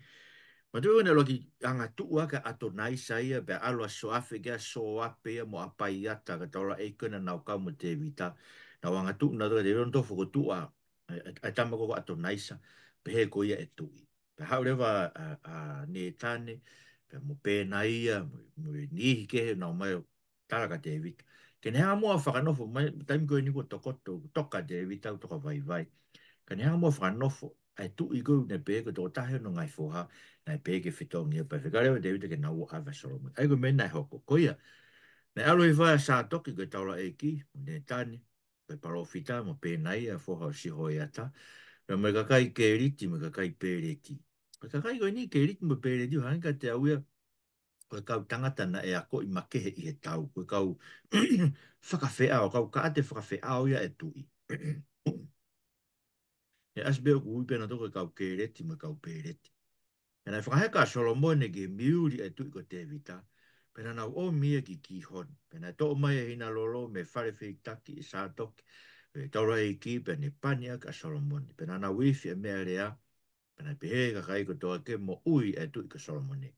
Manatuʻi naʻe ʻuluaki angatuʻu ʻaki ʻa ʻAtonaisa ia, pea ʻalu ʻa Soafe ki ai, ʻa Soape ia mo ʻApaiata, ko e taulaʻeiki ko ē naʻa nau kau mo Tēvita, Naʻa nau angatuʻu, naʻa nau toka te ron tofo ko tuʻa, ʻa, ʻa, ʻa e tama ko ʻAtonaisa, pehē ko ia ʻe tuʻi. Pea haʻu leva ʻa, ʻa Nētane, pea mo Penaia, mo, mo e niʻihi kehe, nau mai ʻo tala kia Tēvita. Ke ne hanga muʻa ʻo fakanofo, mai, taimi ko eni kuo tokoto, toka Tēvita, ʻo toka vaivai. Ka ne hanga muʻa ʻo fakanofo ʻa e tuʻi ko ē naʻe pehē ko e tokotaha ʻi hono ngaahi foha, naʻe pehē ke fetongi ia, pea fekau leva ʻe Tēvita ke nau ō ʻo ʻave ʻa Solomone. ʻA ia ko e meʻa naʻe hoko. Ko ia, naʻe ʻalu hifo ʻa Sātoke ko e taulaʻeiki, mo Nētane, ko e palōfita, mo Penaia, foha ʻo Sihoiata, pea mo e kakai Kēliti, mo e kakai Pēleti. Ko e kakai ko eni Kēliti mo Pēleti, ʻoku hangē kiate au ia, ko e kau tangata naʻe akoʻi makehe ʻi he tau, ko e kau fakafeʻao, kau kaʻate fakafeʻao ia ʻa e tuʻi. ʻE ʻasi pē ʻoku ui pē nautolu ko e kau Kēleti mo e kau Pēleti. Pea naʻe fakaheka ʻa Solomone ki he miuli ʻa e tuʻi ko Tēvita, pea naʻa nau ʻomi ia ki Kihoni. Pea naʻe toʻo mai ʻe Hinalolo mei he fale fehikitaki ʻe Sātoke, ʻa e taulaʻeiki, pea ne pani ʻaki ʻa Solomone. Pea naʻa nau ifi ʻa e meʻalea, pea naʻe pehē ʻe he kakai kotoa ke moʻui ʻa e tuʻi ko Solomone.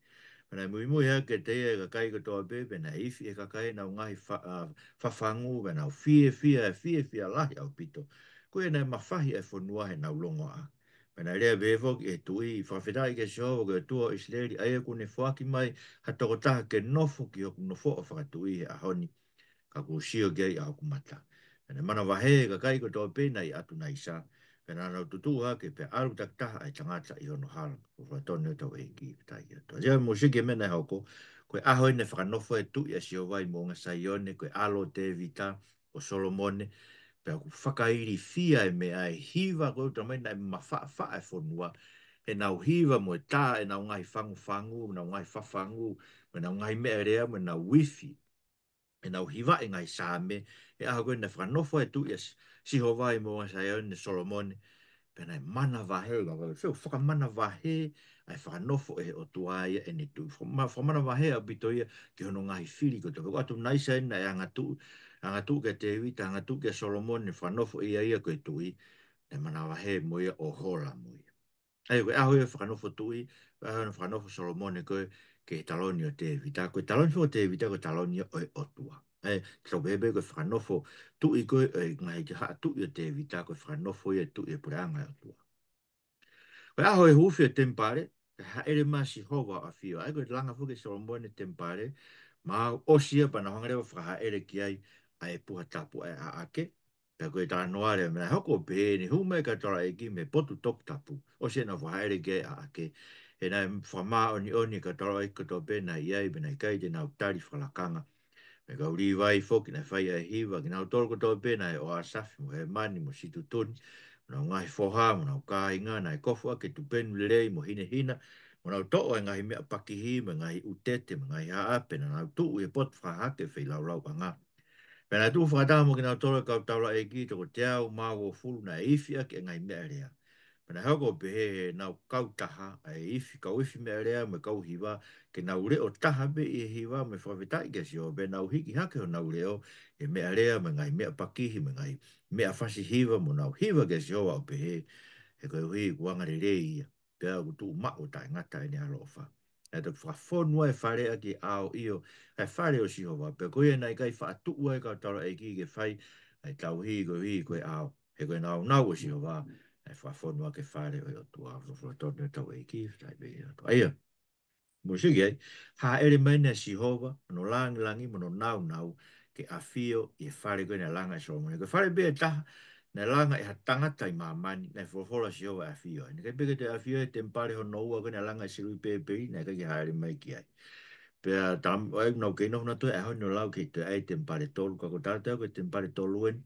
Pea naʻe muimui hake kiate ia ʻa e kakai kotoa pē, pea naʻe ifi ʻe he kakai ʻenau ngaahi fa-, ʻa, fafangu, pea nau fiefia, fiefia lahi ʻaupito. Ko ia naʻe mafahi ʻa e fonua heʻenau longoaʻa. Pea naʻe lea pehē foki ʻe he tuʻi, Fakafetaʻi kia Sihova ko e ʻOtua ʻo ʻIsileli, ʻa ia kuo ne foaki mai ha tokotaha ke nofo ki hoku nofoʻa fakatuʻi he ʻaho ni, ka kuo sio ki ai ʻa hoku mata. Pea naʻe manavahē ʻa e kakai kotoa pē naʻe ʻi ʻAtonaisa, pea naʻa nau tutuʻu hake, pea ʻalu takitaha ʻa e tangata ʻi hono hala. Ko e folofola tonu ʻa hotau ʻEiki, fakafetaʻi ki he ʻOtua. Ia mou sio ki he meʻa naʻe hoko, ko e ʻaho ia naʻe fakanofo ai e tuʻi ʻa Sihova ʻi Moʻunga Saione, ko e ʻalo ʻo Tēvita, ko Solomone, pea ʻoku fakailifia e meʻa, ʻa e hiva ko ē ʻoku talamai naʻe mafaʻafaʻa e fonua, heʻenau hiva mo e tā ʻenau ngaahi fangufangu, ʻenau ngaahi fafangu, mo ʻenau ngaahi meʻalea, mo ʻenau ifi, ʻenau hiva ʻi he ngaahi Saame, he ʻaho ko ē naʻe fakanofo ai e tuʻi ʻa Si-, Sihova ʻi Moʻunga Saione ʻe Solomone, pea naʻe manavahē, ka ko e fakamanavahē ʻa e fakanofo ʻe he ʻOtua ia ʻene tuʻi. Fakama-, fakamanavahē ʻaupito ia ki hono ngaahi fili kotoa. Ko ʻAtonaisa eni naʻe angatuʻu, angatuʻu kia Tēvita, angatuʻu kia Solomone, fakanofo ia ia ko e tuʻi, naʻe manavahē mo ia ʻo hola mo ia. ʻA ia ko e ʻaho ia fakanofo tuʻi, ko e ʻaho ia fakanofo Solomone ko ē ki he taloni ʻo Tēvita, ko e taloni foki ʻo Tēvita ko e taloni ʻo e ʻOtua. ʻA ia, tau pehē pē ko e fakanofo tuʻi ko ē ʻo e ngaahi haʻa tuʻi ʻo Tēvita, ko e fakanofo ia e tuʻi ʻa e puleʻanga ʻo e ʻOtua. Ko e ʻaho ʻo e huufi ʻo e temipale, kae hāʻele mai ʻa Sihova ʻo ʻafio. ʻA ia ko e langa foki ʻe Solomone e temipale, maʻu ʻosi ia pea nau hanga leva ʻo fakahāʻele ki ai ʻa e puha tapu ʻa e ʻAʻake. Pea ko e talanoa leva, meʻa naʻe hoko ʻo pehē ni, hū mai e kau taulaʻeiki mei he potu toputapu, ʻosi ʻenau fakahāʻele ki ai ʻa e ʻAʻake. He naʻe fakamāʻoniʻoni e kau taulaʻeiki kotoa pē naʻe ʻi ai, pea naʻe ʻikai te nau tali fakalakanga. Mo e kau Līvai foki naʻe fai ʻa e hiva, kinautolu kotoa pē naʻe ʻo ʻAsafi, mo Hēmani, mo Situtuni, mo honau ngaahi foha, mo honau kāinga, naʻe kofu ʻaki e tupenu lelei mo hinehina, mo nau toʻo e ngaahi meʻa pakihi, mo e ngaahi ʻūtete, mo e ngaahi haʻape, naʻa nau tuʻu ʻi he potu fakahahake feilaulau ʻanga. Pea naʻe tuʻu fakataha mo kinautolu e kau taulaʻeiki toko teau mā uofulu naʻe ifi ʻaki e ngaahi meʻalea. Pea naʻe hoko ʻo pehē ʻe heʻenau kautaha, ʻa e ifi, kau ifi meʻalea mo e kau hiva, ke nau leʻo taha pē ʻi he hiva mo e fakafetaʻi kia Sihova, pea nau hiki hake honau leʻo ʻi he meʻalea mo e ngaahi meʻa pakihi mo e ngaahi meʻa fasi hiva mo nau hiva kia Sihova ʻo pehē, he koeʻuhi ʻoku angalelei ia, pea ʻoku tuʻumaʻu ʻo taʻengata ʻene ʻaloʻofa. ʻA ia toki fakafonu ai e fale ʻaki e ʻao, ʻio, ʻa e fale ʻo Sihova, pea ko ia naʻe ʻikai faʻa tuʻu ai e kau taulaʻeiki ke fai ʻa e tauhi koeʻuhi ko e ʻao. He ko e nāunau ʻo Sihova naʻe fakafonu ʻaki e fale ʻo e ʻOtua. Folofola tonu ʻa hotau ʻEiki, fakafetaʻi ki he ʻOtua. ʻA ia, mou sio ki ai, hāʻele mai eni ʻa Sihova, hono langilangi mo hono nāunau, ke ʻafio ʻi he fale ko ē naʻe langa ʻe Solomone. Ko e fale pē ʻe taha naʻe langa ʻe ha tangata ʻi māmani, naʻe folofola ʻa Sihova ʻe ʻafio ai. Naʻe ʻikai pē ke toe ʻafio he temipale hono ua ko ē naʻe langa ʻe Selupēpeli, naʻe ʻikai ke hāʻele mai ki ai. Pea tam-, ʻa ia naʻa ku kei nofo nautolu he ʻaho ni ʻo lau ki he toe ʻai temipale tolu, ka ko e talateu ko e temipale tolu eni,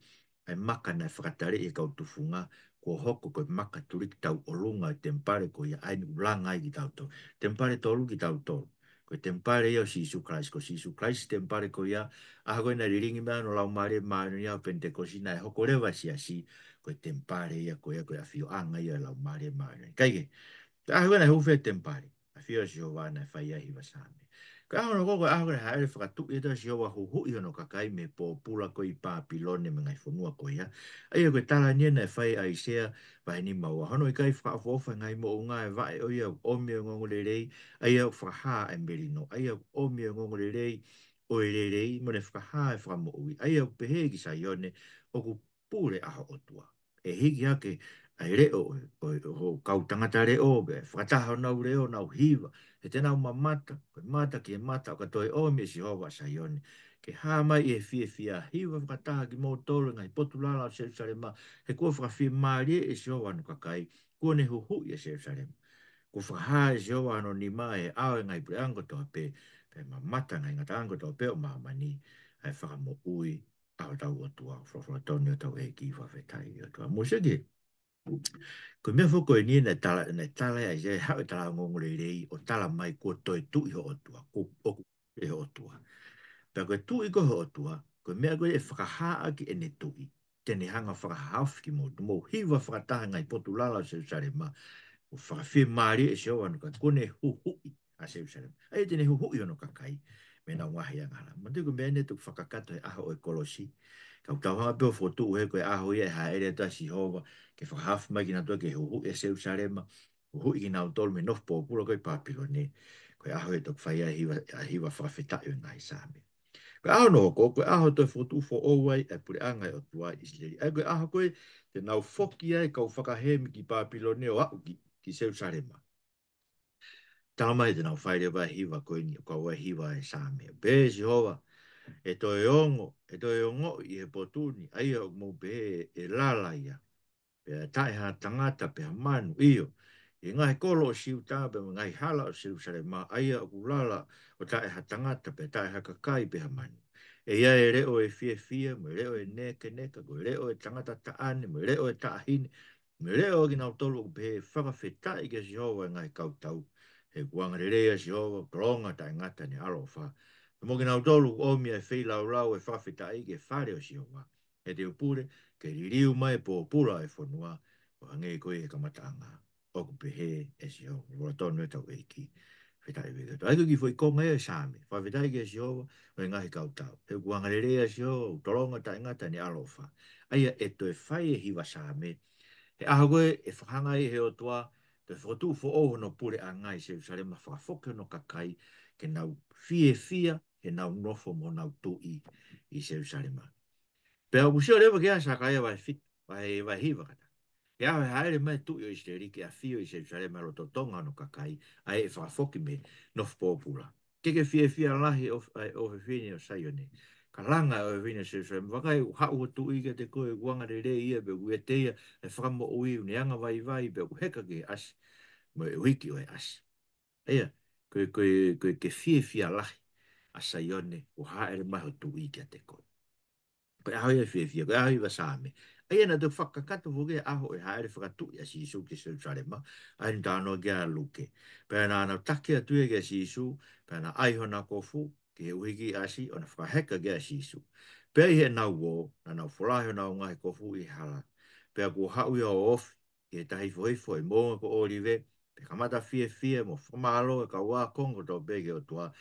ʻa e maka naʻe fakataleʻi ʻe he kau tufunga, kuo hoko ko e maka tuliki tauʻolunga e temipale ko ia, ʻa ia naʻe langa ai kitautolu. Temipale tolu kitautolu. Ko e temipale ia ʻo Sīsū Kalaisi, ko Sīsū Kalaisi temipale ko ia, ʻaho ko ē naʻe lilingi mai ai hono Laumālie Māʻoniʻoni ʻi he ʻaho Penitekosi, naʻe hoko leva e siasi ko e temipale ia ko ia, ko e ʻafioʻanga ia ʻo e Laumālie Māʻoniʻoni. Kae kehe, ko e ʻaho ko ē naʻe huufi ai e temipale, ʻafio ʻa Sihova naʻe fai ai e hiva Saame. Ko e ʻaho hono hoko ko e ʻaho ko ē naʻe hāʻele fakatuʻi atu ai ʻa Sihova ʻo huhuʻi hono kakai mei he pōpula ko ē ʻi Pāpilone mo e ngaahi fonua ko ia. ʻA ia ko e tala eni ia naʻe fai ʻe ʻAisea, vahe nima ua: Hono ʻikai fakaʻofoʻofa e ngaahi moʻunga ʻa e vaʻe, ʻa ia ʻoku ʻomi ʻa e ongoongolelei, ʻa ia ʻoku fakahā ʻa e melino, ʻa ia ʻoku ʻomi ʻa e ongoongolelei ʻo e lelei, mo ne fakahā ʻa e fakamoʻui, ʻa ia ʻoku pehē ki Saione, ʻOku pule ʻa ho ʻOtua. ʻE hiki hake ʻa e leʻo ʻo, ʻo, ʻo e kau tangata leʻo, pea fakataha honau leʻo, nau hiva, he te nau mamata, ko e mata ki he mata, ʻo ka toe ʻomi ʻe Sihova ʻa Saione ke hā mai ʻi he fiefia. Hiva fakataha kimoutolu ʻi he ngaahi potu lala ʻo Selusalema, he kuo fakafiemālie ʻe Sihova hono kakai, kuo ne huhuʻi ʻa Selusalema. Kuo fakahā ʻe Sihova hono nima ʻi he ʻao ʻo e ngaahi puleʻanga kotoa pē, pea mamata e ngaahi ngataʻanga kotoa pē ʻo māmani ʻa e fakamoʻui ʻa hotau ʻOtua. Folofola tonu ʻa hotau ʻEiki, fakafetaʻi ki he ʻOtua. Mou sio ki he, ko e meʻa foki ko eni naʻe tala, naʻe tala ai ʻa ʻAisea, haʻu e tala ongoongolelei ʻo tala mai kuo toe tuʻi ho ʻOtua, kuo, ʻoku ʻi ho ʻOtua. Pea ko e tuʻi ko ē ho ʻOtua, ko e meʻa ko ē ʻe fakahā ʻaki ʻene tuʻi, te ne hanga ʻo fakahaofi kimoutolu. Mou hiva fakataha ʻi he ngaahi potu lala ʻo Selusalema, ʻo fakafiemālie ʻe Sihova hono kakai, kuo ne huhuʻi ʻa Selusalema. ʻA ia te ne huhuʻi hono kakai mei heʻenau ngaahi angahala. Manatuʻi ko e meʻa eni naʻe toki fakakakato he ʻaho ʻo e kolosi. Ka ʻoku tau hanga pē ʻo fokotuʻu he ko e ʻaho ia ʻe hāʻele atu ai ʻa Sihova ke fakahaofi mai kinautolu ke huhuʻi ʻa Selusalema, huhuʻi kinautolu mei he nofo pōpula ko ē ʻi Pāpilone. Ko e ʻaho ia ʻe toki fai ai e hiva, ʻa e hiva fakafetaʻi ʻo e ngaahi Saame. Ko e ʻaho hono hoko, ko e ʻaho ʻe toe fokotuʻu foʻou ai ʻa e puleʻanga ʻo e ʻOtua ʻi ʻIsileli. ʻA ia ko e ʻaho ko ē te nau foki ai e kau fakahēmi ki Pāpilone ʻo aʻu ki, ki Selusalema. Tala mai te nau fai leva e hiva ko eni, ʻoku kau ai e hiva ʻa e Saame. Pehē ʻe Sihova, ʻE toe ongo, ʻe toe ongoʻi ʻi he potu ni, ʻa ia ʻoku mou pehē ʻe lala ia, pea taʻe ha tangata pe ha manu, ʻio, ʻi he ngaahi kolo ʻo Siuta pea mo e ngaahi hala ʻo Selusalema, ʻa ia ʻoku lala ʻo taʻe ha tangata pea taʻe ha kakai pe ha manu. ʻE ʻi ai e leʻo ʻo e fiefia, mo e leʻo ʻo e nekeneka, ko e leʻo ʻo e tangata taʻane, mo e leʻo ʻo e taʻahine, mo e leʻo ʻo kinautolu ʻoku pehē, Fakafetaʻi kia Sihova ʻo e ngaahi kautau, he ʻoku angalelei ʻa Sihova, ʻoku tolonga taʻengata ʻene ʻaloʻofa. Pea mo kinautolu ʻoku ʻomi ʻa e feilaulau ʻo e fakafetaʻi ki he fale ʻo Sihova, he te u pule ke liliu mai e pōpula ʻo e fonua, ʻo hangē ko ia he kamataʻanga, ʻoku pehē ʻe Sihova. Folofola tonu ʻa hotau ʻEiki, fakafetaʻi ki he ʻOtua. ʻA ia ko e kiʻi foʻi konga ia ʻo e Saame. Fakafetaʻi kia Sihova ʻo e ngaahi kautau, he ʻoku angalelei ʻa Sihova, ʻoku tolonga taʻengata ʻene ʻaloʻofa. ʻA ia ʻe toe fai e hiva Saame he ʻaho ko ē ʻe fakahanga ai ʻe he ʻOtua, toe fokotuʻu foʻou hono puleʻanga ʻi Selusalema, fakafoki hono kakai ke nau fiefia heʻenau nofo mo honau tuʻi ʻi Selusalema. Pea ʻoku sio leva ki ai ʻa Sakalaia vahe fitu, vahe, vahe hiva, kātaki. Ko e ʻaho ʻe hāʻele mai e Tuʻi ʻo ʻIsileli ke ʻafio ʻi Selusalema ʻi loto tonga hono kakai, ʻa ia ʻe fakafoki mei he nofo pōpula. Ke ke fiefia lahi, ʻo, ʻa e ʻofefine ʻo Saione. Kalanga ʻa e ʻofefine ʻo Selusalema, Vakai, ʻoku haʻu ho tuʻi kiate koe, ʻoku angalelei ia, pea ʻoku ʻiate ia ʻa e fakamoʻui, ʻoku ne anga vaivai, pea ʻoku heka ki he ʻasi mo e ʻuhiki ʻo e ʻasi. ʻA ia, ko e, ko e, ko e ke fiefia lahi ʻa Saione, ʻoku hāʻele mai ho tuʻi kiate koe. Ko e ʻaho ia ʻo e fiefia, ko e ʻaho ʻo e hiva Saame. ʻA ia naʻe toki fakakakato foki e ʻaho ʻo e hāʻele fakatuʻi ʻa Sīsū ki Selusalema, ʻa ia naʻe talanoa ki ai ʻa Luke. Pea naʻa nau taki atu ia kia Sīsū, pea na ʻai hona kofu ki he ʻuhiki ʻasi, ʻo na fakaheka ki ai ʻa Sīsū. Pea ʻi heʻenau ō, naʻa nau folahi honau ngaahi kofu ʻi he hala. Pea kuo haʻu ia ʻo ofi ʻi he taha hifohifo ʻi he moʻunga ko ʻŌlive, pea kamata fiefia mo fakamālō e kau ākonga kotoa pē ki he ʻOtua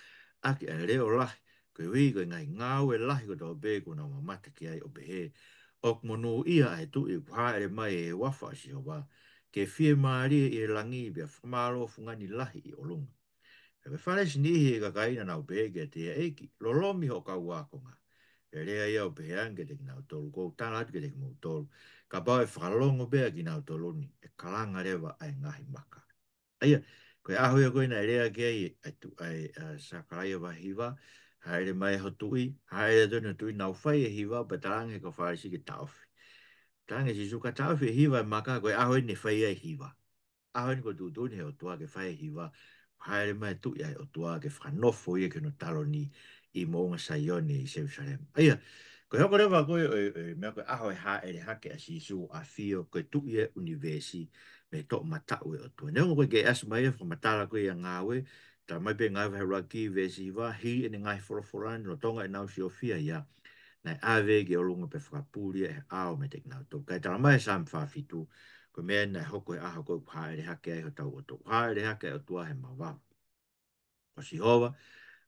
ʻaki ʻa e leʻo lahi, koeʻuhi ko e ngaahi ngāue lahi kotoa pē kuo nau mamata ki ai, ʻo pehē, ʻOku monūʻia ʻa e Tuʻi ʻoku hāʻele mai ʻi he huafa ʻo Sihova, ke fiemālie ʻi he langi, pea fakamālō fungani lahi ʻi ʻolunga. Pea ko e Fālesi ʻe niʻihi ʻi he kakai naʻa nau pehē kiate ia, ʻEiki, lolomi hoʻo kau ākonga. Pea lea ia ʻo pehē ange kiate kinautolu, Kuo u tala atu kiate kimoutolu, kapau ʻe fakalongo pē ʻa kinautolu ni, ʻe kalanga leva ʻa e ngaahi maka. ʻA ia, ko e ʻaho ia ko ē naʻe lea ki ai ʻa e tu-, ʻa e, ʻa Sakalaia vahe hiva, hāʻele mai ho tuʻi, hāʻele atu eni ho tuʻi, nau fai e hiva, pea talaange ʻe he kau Fālesi ke taʻofi. Talaange ʻe Sīsū ka taʻofi e hiva ʻa e maka, ko e ʻaho eni ʻe fai ai e hiva. ʻAho eni kuo tuʻutuʻuni ʻe he ʻOtua ke fai e hiva, hāʻele mai e Tuʻi ʻa e ʻOtua ke fakanofo ia ki hono taloni ʻi Moʻunga Saione ʻi Selusalema. ʻA ia, ko e hoko leva ko ē ʻo e, ʻo e meʻa ko e ʻaho ʻe hāʻele hake ai ʻa Sīsū ʻo ʻafio ko e Tuʻi ʻo e ʻunivēsi mei he toʻomataʻu ʻo e ʻOtua. Neongo ko e kei ʻasi mai e fakamatala ko ē ʻia Ngāue, tala mai pē Ngāue vahe ʻuluaki veesi hiva, hili ʻene ngaahi folofola ni, lolotonga ʻenau siofia ia, naʻe ʻave ki ʻolunga pea fakapuli ia ʻe he ʻao meiate kinautolu. Kae tala mai ʻe Saame fā fitu, ko e meʻa naʻe hoko he ʻaho ko ē ʻoku hāʻele hake ai hotau ʻOtua. Hāʻele hake ʻa e ʻOtua he mavava. Ko Sihova,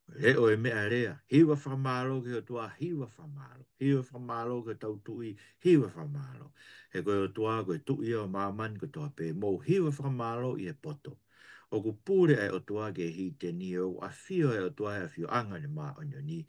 ko e leʻo ʻo e meʻalea, hiva fakamālō ki he ʻOtua, hiva fakamālō. Hiva fakamālō ki hotau Tuʻi, hiva fakamālō. He ko e ʻOtua, ko e Tuʻi ia ʻo māmani kotoa pē, mou hiva fakamālō ʻi he poto. ʻOku pule ʻa e ʻOtua ki he hiteni, ʻoku ʻafio ʻa e ʻOtua he ʻafioʻanga ʻo ʻene māʻoniʻoni.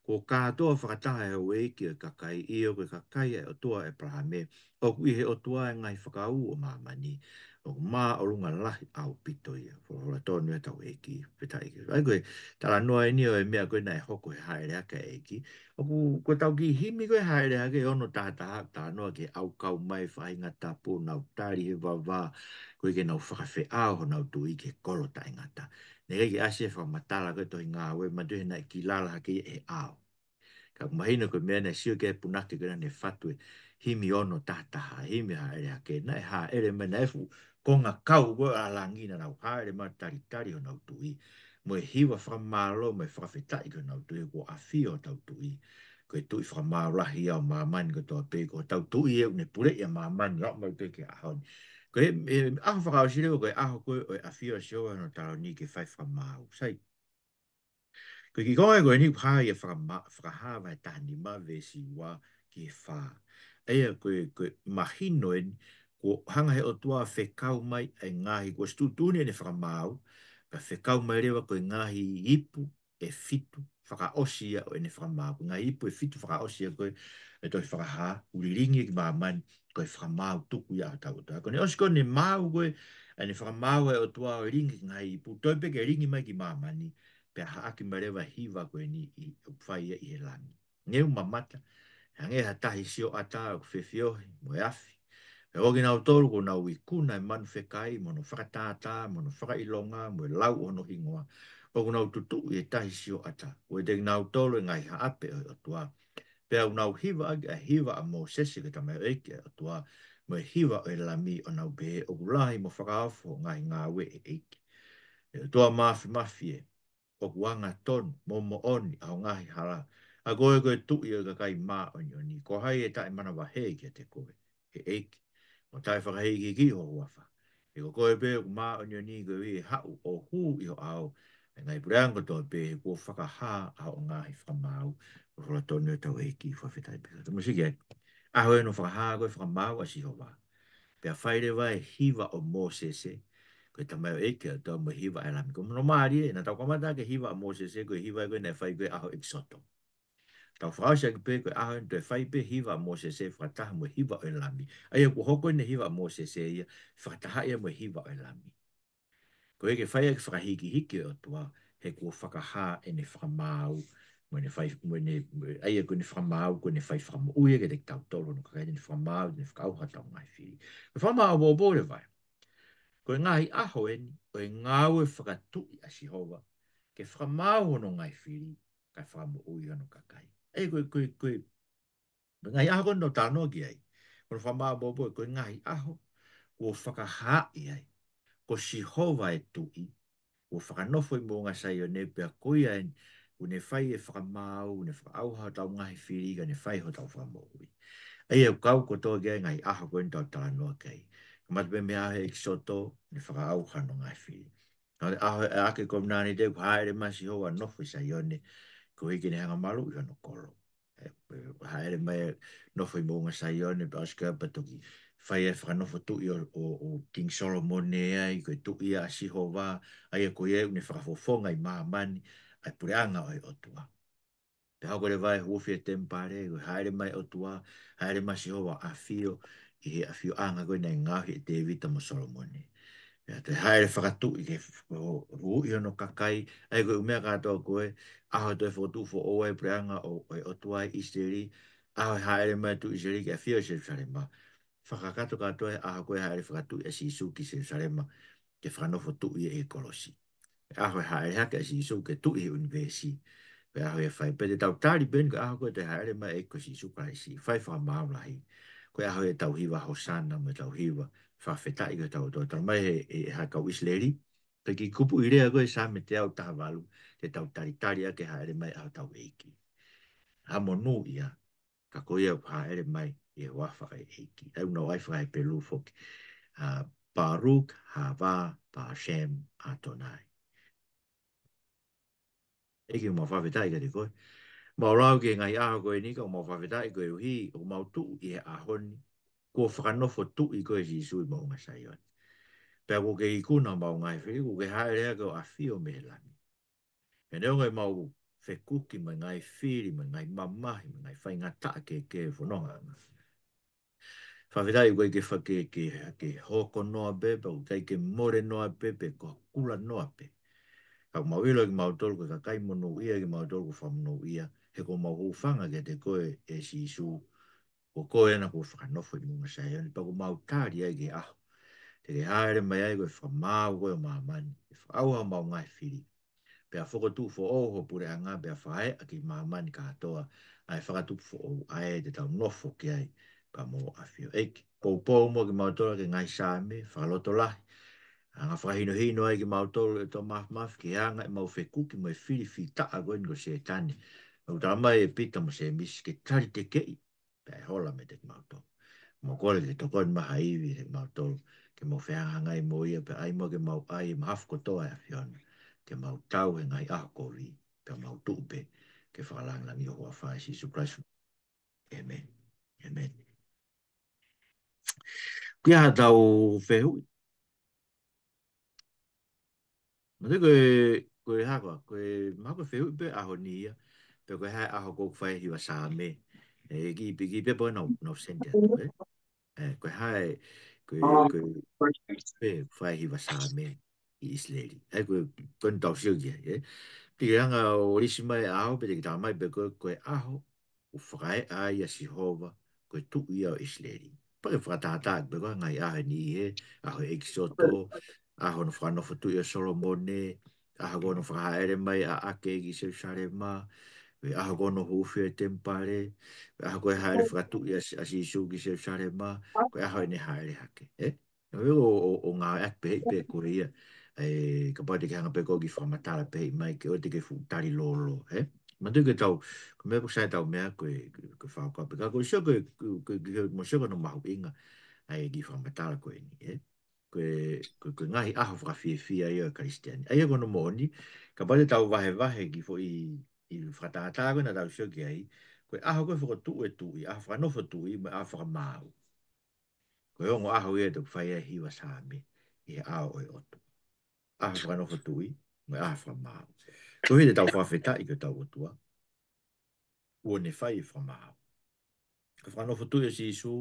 Kuo kātoa fakataha ʻe he houʻeiki ʻo e kakai, ʻio ko e kakai ʻa e ʻOtua ʻo ʻĒpalahame, ʻoku ʻi he ʻOtua ʻa e ngaahi fakaū ʻo māmani, ʻoku māʻolunga lahi ʻaupito ia. Folofola tonu ʻa hotau ʻEiki, fakafetaʻi ki he ʻEiki. ʻA ia ko e talanoa eni ʻo e meʻa ko ē naʻe hoko he hāʻele hake ʻa e ʻEiki. ʻOku, ko ʻetau kiʻi himi ko ē Hāʻele Hake ono taha taha, talanoa ki he ʻaukau mai faʻahinga tapu, nau tali he vavā, koeʻuhi ke nau fakafeʻao honau tui ki he kolo taʻengata. Naʻe ʻikai ke ʻasi e fakamatala ko ē Tohi Ngāue, manatuʻi he naʻe kilala hake ia ʻe he ʻao. Ka ʻoku mahino ko e meʻa naʻe sio ki ai e punake ko ē naʻa ne fatu e himi ono taha taha, himi Hāʻele Hake, naʻe hāʻele mai, naʻe fuʻu konga kau ko ē ʻa langi naʻa nau hāʻele mai ʻo talitali honau tui, mo e hiva fakamālō, mo e fakafetaʻi ki honau tui, kuo ʻafio hotau tui. Ko e tuʻi fakamāu lahi ia ʻo māmani kotoa pē, ko hotau tui ē ʻoku ne puleʻi ʻa māmani ʻo aʻu mai pē ki he ʻaho ni. Ko e, e ʻaho fakaʻosi leva ko e ʻaho ko ē ʻo e ʻafio ʻa Sihova ʻi hono taloni ke fai fakamaau. Sai. Ko e kiʻi konga ko eni ʻoku hā ia ʻi he fakama-, Fakahā vahe taha nima veesi ua ki he fā. ʻA ia ko e, ko e mahino eni, kuo hanga ʻe he ʻOtua ʻo fekau mai ʻa e ngaahi, kuo ʻosi tuʻutuʻuni ʻene fakamaau, ka fekau mai leva ko e ngaahi ipu ʻe fitu fakaʻosi ia ʻo ʻene fakamaau. Ko e ngaahi ipu ʻe fitu fakaʻosi ia ko ē ʻo e tohi Fakahā, ʻoku lilingi ki māmani, ko e fakamaau tuku ia ʻa hotau ʻOtua. Ko ʻene ʻosi ko ē ʻene maau ko ē, ʻene fakamaau ʻa e ʻOtua ʻo lilingi ki he ngaahi ipu, toe pē ke lilingi mai ki māmani, pea haʻaki mai leva e hiva ko eni ʻi, ʻoku fai ia ʻi he langi. Ngeu mamata, hangē ha tahi sioʻata ʻoku fefiohi mo e afi. Pea ʻoku ʻi ai kinautolu kuo nau ikuna e manu fekai, mo hono fakatātā, mo hono fakaʻilonga, mo e lau ʻo hono hingoa. ʻOku nau tutuʻu ʻi he tahi sioʻata. Kuo ʻiate kinautolu e ngaahi haʻape ʻo e ʻOtua. Pea ʻoku nau hiva ʻaki ʻa e hiva ʻa Mōsese ko e tamaioʻeiki ʻa e ʻOtua, mo e hiva ʻo e Lami, ʻo nau pehē, ʻOku lahi mo fakaofo hoʻo ngaahi ngāue, ʻe ʻEiki. ʻE ʻOtua Māfimafi ē, ʻoku angatonu mo moʻoni ʻa hoʻo ngaahi hala. ʻA koe ko e Tuʻi ʻo e kakai māʻoniʻoni, ko hai ʻe taʻemanavahē kiate koe, ʻe ʻEiki? Mo taʻefakahikihikiʻi ho huafa. He ko koe pē ʻoku māʻoniʻoni, koeʻuhi ʻe haʻu ʻo hū ʻi ho ʻao ʻa e ngaahi puleʻanga kotoa pē, he kuo fakahā ʻa hoʻo ngaahi fakamaau. Folofola tonu ʻa hotau ʻEiki, fakafetaʻi pē. Tau musiki ai. ʻAho ē naʻe fakahā ko ē e fakamaau ʻa Sihova. Pea fai leva e hiva ʻo Mōsese, ko e tamaioʻeiki ʻa e ʻOtua, mo e hiva ʻa e Lami. Ko hono mālie, naʻa tau kamata ʻaki e hiva ʻa Mōsese, ko e hiva ko ē naʻe fai ko ē ʻaho ʻEkisoto. Tau fakaʻosi ʻaki pē, ko e ʻaho eni toe fai pē hiva ʻa Mōsese fakataha mo e hiva ʻo e Lami. ʻA ia kuo hoko eni e hiva ʻa Mōsese ia, fakataha ia mo e hiva ʻo e Lami. Koeʻuhi ke fai ʻaki e fakahikihiki ʻo e ʻOtua, he kuo fakahā ʻene fakamaau, mo ʻene fai, mo ʻene, mo, ʻa ia ko ʻene fakamaau, ko ʻene fai fakamoʻui kiate kitautolu hono kakai, ʻene fakamaau, ʻene fakaʻauha hotau ngaahi fili. Ko e fakamaau ʻaupito leva ē. Ko e ngaahi ʻaho eni ʻo e ngāue fakatuʻi ʻa Sihova, ke fakamaau hono ngaahi fili, kae fakamoʻui hono kakai. ʻA ia ko e, ko e, ko e, ko e ngaahi ʻaho ko ē naʻa tau talanoa ki ai, ko hono fakamaau ʻaupito, ko e ngaahi ʻaho kuo fakahaaʻi ai ko Sihova e Tuʻi, kuo fakanofo ʻi Moʻunga Saione, pea ko ia eni kuo ne fai e fakamaau, ne fakaʻauha hotau ngaahi fili, kae ne fai hotau fakamoʻui. ʻA ia ʻoku kau kotoa ki ai e ngaahi ʻaho ko ē naʻa tau talanoa ki ai. Kamata pē mei he ʻaho ʻEkisoto, ne fakaʻauha hono ngaahi fili. Naʻe ʻaho e ʻAki Kovinānite, kuo hāʻele mai ʻa Sihova ʻo nofo ʻi Saione, koeʻuhi ke ne hanga ʻo maluʻi hono kolo. ʻE, ʻe, hāʻele mai ʻo nofo ʻi Moʻunga Saione, pea ʻosi ko ia pea toki fai e fakanofo tuʻi ʻo, ʻo, ʻo Kingi Solomone ai, ko e Tuʻi ia ʻa Sihova, ʻa ia ko ia ʻoku ne fakafofonga ʻi māmani ʻa e puleʻanga ʻo e ʻOtua. Pea hoko leva e huufi e temipale, ko e hāʻele mai e ʻOtua, hāʻele mai ʻa Sihova ʻo ʻafio ʻi he ʻafioʻanga ko ē naʻe ngaohi ʻe Tēvita mo Solomone. Pea toe hāʻele fakatuʻi ke f-, ʻo, huhuʻi hono kakai, ʻa ia ko e ʻū meʻa kātoa ko ē, ʻaho e toe fokotuʻu foʻou ai e puleʻanga ʻo, ʻo e ʻOtua ʻi ʻIsileli, ʻaho e hāʻele mai e Tuʻi ʻIsileli ke ʻafio ʻi Selusalema. Fakakakato kātoa e ʻaho ko ē hāʻele fakatuʻi ʻa Sīsū ki Selusalema, ke fakanofo tuʻi ia ʻi he kolosi. ʻAho e hāʻele hake ʻa Sīsū ke tuʻi he ʻunivēsi. Ko e ʻaho ia ʻe fai, pea te tau tali pē eni ko e ʻaho ko ē toe hāʻele mai e ʻEiki ko Sīsū Kalaisi, fai fakamaau lahi. Ko e ʻaho ia ʻetau hiva Hōsana mo ʻetau hiva fakafetaʻi ki hotau ʻOtua. Talamai ʻe he, ʻe he kau ʻIsileli, ko e kiʻi kupuʻi lea ko ē Saame teau taha valu, te tau talitali ʻaki e hāʻele mai ʻa hotau ʻEiki. Ha monū ia, ka ko ia ʻoku hāʻele mai ʻi he huafa ʻo e ʻEiki. ʻA ia ʻoku nau ʻai faka-Hepelū foki. ʻA, Baruch hava bashem Adonai. ʻEiki, ʻoku mau fakafetaʻi kiate koe. Mau lau ki he ngaahi ʻaho ko eni ka ʻoku mau fakafetaʻi koeʻuhi ʻoku mau tuʻu ʻi he ʻaho ni, kuo fakanofo tuʻi koe Sīsū ʻi Moʻunga Saione. Pea kuo ke ikuna homau ngaahi fili, kuo ke hāʻele hake ʻo ʻafio mei he langi. He neongo ʻemau fekuki mo e ngaahi fili, mo e ngaahi mamahi, mo e ngaahi faingataʻa kehekehe ʻo e fononga. Fakafetaʻi ʻoku ʻikai ke fake ke, ke hoko noa pē, pea ʻoku ʻikai ke mole noa pē, pe ko ha kula noa pē. Ka ʻoku mau ʻilo kimautolu ko e kakai monūʻia kimautolu, ko e fakamonūʻia, he kuo mau hūfanga kiate koe ʻe Sīsū, ko koe ena kuo fakanofo ʻi Moʻunga Saione, pea kuo mau tali ai ki he ʻaho te ke hāʻele mai ai ko e fakamaau koe ʻo māmani, ke fakaʻauha homau ngaahi fili. Pea fokotuʻu foʻou ho puleʻanga, pea fakaeʻa ki māmani kātoa ʻa e fakatupu foʻou, ʻa ē te tau nofo ki ai pea mo ʻafio. ʻEiki, poupou muʻa kimautolu ʻaki e ngaahi Saame, fakalotolahi. Anga fakahinohino ai kimautolu ʻe Tō Mafimafi ki he anga ʻemau fekuki mo e fili fītaʻa ko eni ko Sētane. ʻOku talamai ʻe Pita mo Sēmisi ke tali tekeʻi pea ʻe hola meiate kimautolu. Mau kole ke tokoni mai ha ivi kiate kimautolu, ke mau fehangahangai mo ia, pea ʻai muʻa ke mau ʻai e mahafu kotoa ʻa e ʻAfiona, ke mau tau he ngaahi ʻaho kovi, pea mau tuʻu pē ke fakalāngilangiʻi ho huafa, ʻia Sīsū Kalaisi. ʻĒmeni. ʻĒmeni. Ko ia haʻatau fehuʻi. Mate ko e, ko e hā koā, ko e, mahalo ko e fehuʻi pē ʻaho ni ia, pe ko e hā e ʻaho ʻoku fai ai e hiva Saame. ʻE, ki, ki, ki pe po nau, nau send atu, ē? ʻE, ko e hā e, ko e, ko e, pe fai e hiva Saame ʻi ʻIsileli. ʻE, ko e, ko eni tau sio ki ai, ē? Te ke hanga ʻo lisi mai e ʻaho, pe te ke talamai pē ko e, ko e ʻaho ʻoku fakaeʻa ai ʻa Sihova ko e Tuʻi ia ʻo ʻIsileli. Pea ke fakatātā pē ko e ngaahi ʻaho ʻe niʻihi, ʻaho ʻEkisoto, ʻaho hono fakanofo tuʻi ʻo Solomone, ʻaho ko hono fakahāʻele mai ʻa ʻAke ki Selūsalema, ko e ʻaho ko hono hūfia e temipale, ko e ʻaho ko e hāʻele fakatuʻi ʻa, ʻa Sīsū ki Selūsalema, ko e ʻaho ʻene hāʻele hake, ē? ʻO, ʻo, ʻo, ʻo ngāueʻaki pē, pē ko ia. ʻE, kapau te ke hanga pē koe ʻo kiʻi fakamatala pē mai ke ʻoua te ke fuʻu tali lōlō, ē? Manatuʻi ke tau, ko e meʻa ʻoku sai ʻetau meʻa ko e, ko e fakakapi. Ka ko e sio ko e, ko e, ko e, ko e, mo sio ko hono mahuʻinga ʻa e kiʻi fakamatala ko eni, ē? Ko e, ko e, ko e ngaahi ʻaho fakafiefia ia ʻo e Kalisitiane. ʻA ia ko hono moʻoni, kapau te tau vahevahe e kiʻi foʻi, ʻi fakatātā ko ē naʻa tau sio ki ai, ko e ʻaho ko ē fokotuʻu e tuʻi, ʻaho fakanofo tuʻi, mo e ʻaho fakamaau. Ko e ongo ʻaho ia ʻoku fai ai e hiva Saame ʻi he ʻao ʻo e ʻOtua. ʻAho fakanofo tuʻi, mo e ʻaho fakamaau. Ko e hā te tau fakafetaʻi ki hotau ʻOtua, kuo ne fai e fakamaau. Ko e fakanofo tuʻi ʻo Sīsū,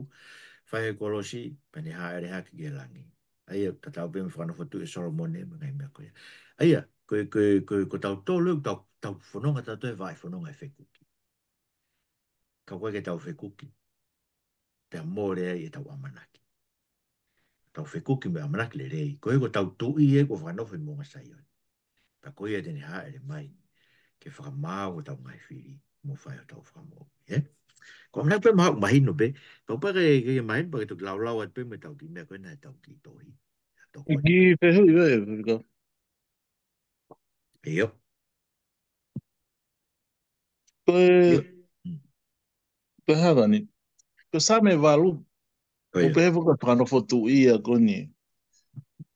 fai he kolosi, pea ne hāʻele hake ki he langi. ʻA ia, tatau pē mo e fakanofo tuʻi ʻo Solomone, mo e ngaahi meʻa ko ia. ʻA ia, ko e, ko e, ko e, ko tautolu, tau, tau fononga tautolu he vaʻe fononga e fekuki. Ka ʻoku ʻikai ke tau fekuki pea mole ai ʻetau ʻamanaki. Tau fekuki mo e ʻamanaki lelei. Ko ia ko hotau Tuʻi ē kuo fakanofo ʻi Moʻunga Saione. Pea ko ia te ne hāʻele mai ke fakamaau hotau ngaahi fili mo fai hotau fakamoʻui, ē? Ko e ʻamanaki pē mahuʻinga mahino pē. Kapau pē ke, ke mahino pea ke toki laulau atu pē mo ʻetau kiʻi meʻa ko ena ʻetau kiʻi tohi. Tau ko eni. Kiʻi fehuʻi ē, Fika. ʻIo. Ko e, ʻIo. Mm. Ko e hā eni? Ko e Saame valu. Ko ia. ʻOku pehē foki ko e fakanofo tuʻi ia ko eni.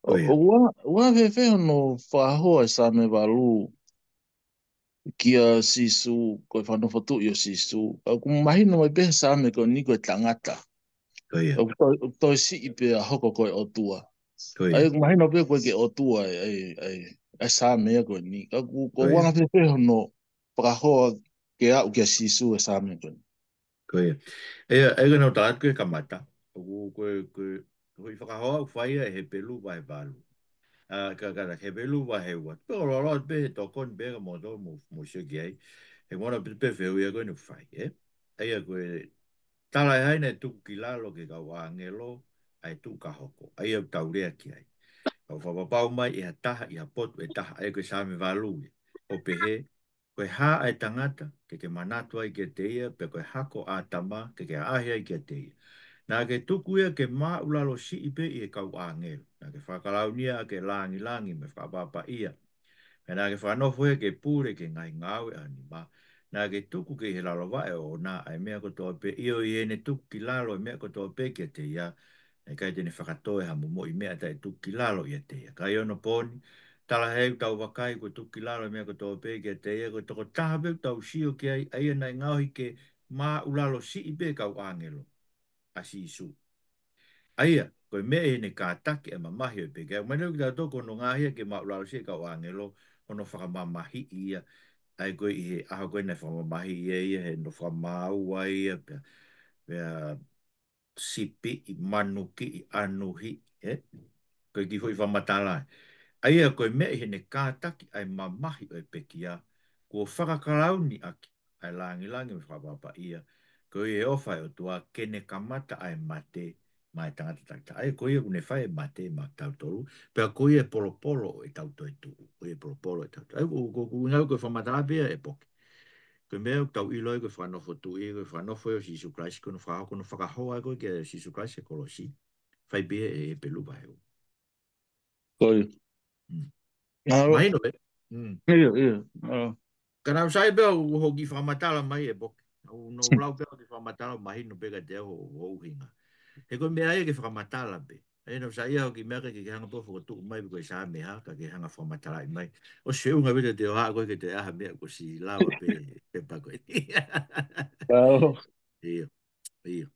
Ko ia. ʻO, ʻoua, ʻoua fēfē hono fakahoa e Saame valu kia Sīsū, ko e fakanofo tuʻi ʻo Sīsū. ʻOku mahino mai pē he Saame ko eni ko e tangata. Ko ia. ʻOku toe, ʻoku toe siʻi pea hoko ko e ʻOtua. Ko ia. ʻA ia ʻoku mahino pē ko e ʻOtua, ʻa e, ʻa e, ʻa e Saame ia ko eni. Ka ʻoku, ʻoku, ko ia, ʻoua fēfē hono fakahoa ke aʻu kia Sīsū e Saame ko eni. Ko ia. ʻA ia, ʻa ia ko ena ʻoku tala atu ko e kamata. ʻOku, ko e, ko e, ko e fakahoa ʻoku fai ia ʻe Hepelū vahe valu. ʻA, ka, ka, ka Hepelū vahe ua. Pea ʻoku loloa pē he tokoni pē ka mo to mo, mo sio ki ai. He mona pē, pē fehuʻi ia ko eni ʻoku fai, ē? ʻA ia ko e tala ʻe hai naʻe tuku ki lalo ki he kau ʻāngelo ʻa e tuʻu ka hoko. ʻA ia ʻoku tau lea ki ai. ʻOku fakapapau mai ʻe ha taha ʻi ha potu ʻe taha, ʻa ia ko e Saame valu ia. ʻO pehē, ko e hā ʻa e tangata, ke ke manatu ai kiate ia, pea ko e hako ʻo ʻĀtama, ke ke ʻaʻahi ai kiate ia. Naʻa ke tuku ia ke māʻulalo siʻi pē ʻi he kau ʻāngelo. Naʻa ke fakakalaunia ʻaki e lāngilangi mo e fakaʻapaʻapaʻia. Pea naʻa ke fakanofo ia ke pule ki he ngaahi ngāue ʻa ho nima. Naʻa ke tuku ki he lalo vaʻe ʻoʻona ʻa e meʻa kotoa pē, ʻio, ʻi heʻene tuku ki lalo e meʻa kotoa pē kiate ia, naʻe ʻikai te ne fakatoe ha momoʻi meʻa taʻe tuku ki lalo ʻiate ia. Ka ʻi onopooni, tala ʻe hai ʻoku tau vakai kuo tuku ki lalo e meʻa kotoa pē kiate ia, ko e tokotaha pē ʻoku tau sio ki ai, ʻa ia naʻe ngaohi ke māʻulalo siʻi pē kau ʻāngelo, ʻa Sīsū. ʻA ia, ko e meʻa ʻi heʻene kātaki ʻa e mamahi ʻo e pekia. Mahino kiate kitautolu ko hono ngaahi ia ke maʻulalo siʻi kau ʻāngelo, hono fakamamahiʻi ia. ʻA ia ko e ʻi he ʻaho ko ē naʻe fakamamahiʻi ia, ia he hono fakamāua ia, pea, pea sipiʻi, manukiʻi, ʻanuhiʻi, ē? Ko e kiʻi foʻi fakamatala. ʻA ia ko e meʻa ʻi heʻene kātaki ʻa e mamahi ʻo e pekia, kuo fakakalauni ʻaki ʻa e langilangi mo e fakaʻapaʻapa ia, ko e ʻofa ʻa e ʻOtua ke ne kamata ʻa e mate maʻa e tangata takitaha. ʻA ia ko ia kuo ne fai e mate maʻa kitautolu, pea ko ia e polopolo ʻo ʻetau toetuʻu, ko ia e polopolo ʻo ʻetau toetuʻu. ʻA ia ko, ko, ko, ngau ko e fakamatala pē ia ʻe Poki. Ko e meʻa ʻoku tau ʻilo ai ko e fakanofo tuʻi, ko e fakanofo ʻo Sīsū Kalaisi, ko hono fakahoko, ko hono fakahoa ko ē kia Sīsū Kalaisi he kolosi. Fai pē ia ʻe Hepelū vahe ua. Ko ia. Mm. Mālō. Mahino pē. Mm. ʻIo, ʻio. Mālō. Ka naʻá ku sai pē ʻa hoʻo kiʻi fakamatala mai ʻe Poki. ʻOku ou lau pē ʻa e kiʻi fakamatala mahino pē kiate au hoʻo, hoʻo ʻuhinga. He ko e meʻa ia ke fakamatala pē. ʻA ia naʻá ku saiʻia hoʻo kiʻi meʻa ke, ke hanga pē ʻo fokotuʻu mai pe ko e Saame hā, ka ke hanga fakamatalaʻi mai. ʻOsi feʻunga pē te te ʻohake ko ē ke te ʻai ha meʻa kuo ʻosi lava pē, pē pea ko ē. Mālō. ʻIo, ʻio.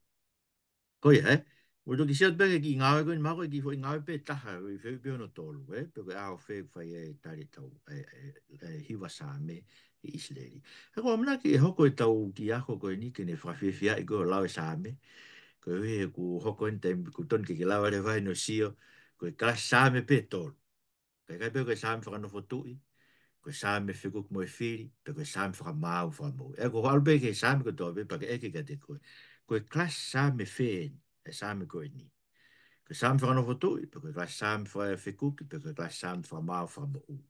Ko ia, ē? Mou toki sio pē ki he kiʻi ngāue ko eni, mahalo ko e kiʻi foʻi ngāue pē ʻe taha, ʻi he fehuʻi pē hono tolu, ē? Pe ko e ʻaho fē ʻoku fai ai e tali ʻetau, e, e, e hiva Saame ʻi ʻIsileli. He ko e ʻamanaki ʻe hoko ʻetau kiʻi ako ko eni ke ne fakafiefiaʻi ko ē ʻo lau e Saame. Koeʻuhi he kuo hoko eni taimi kuo tonu ke ke lava leva ʻi hono sio, ko e kalasi Saame pē ʻe tolu. Ka ʻikai pē ko e Saame fakanofo tuʻi, ko e Saame fekuki mo e fili, pe ko e Saame fakamaau mo fakamoʻui. ʻA ia ko hoʻo ʻalu pē ki he Saame kotoa pē pea ke ʻeke kiate koe, ko e kalasi Saame fē eni, e Saame ko eni. Ko e Saame fakanofo tuʻi, pe ko e kalasi Saame fakafekuki, pe ko e kalasi Saame fakamaau mo fakamoʻui.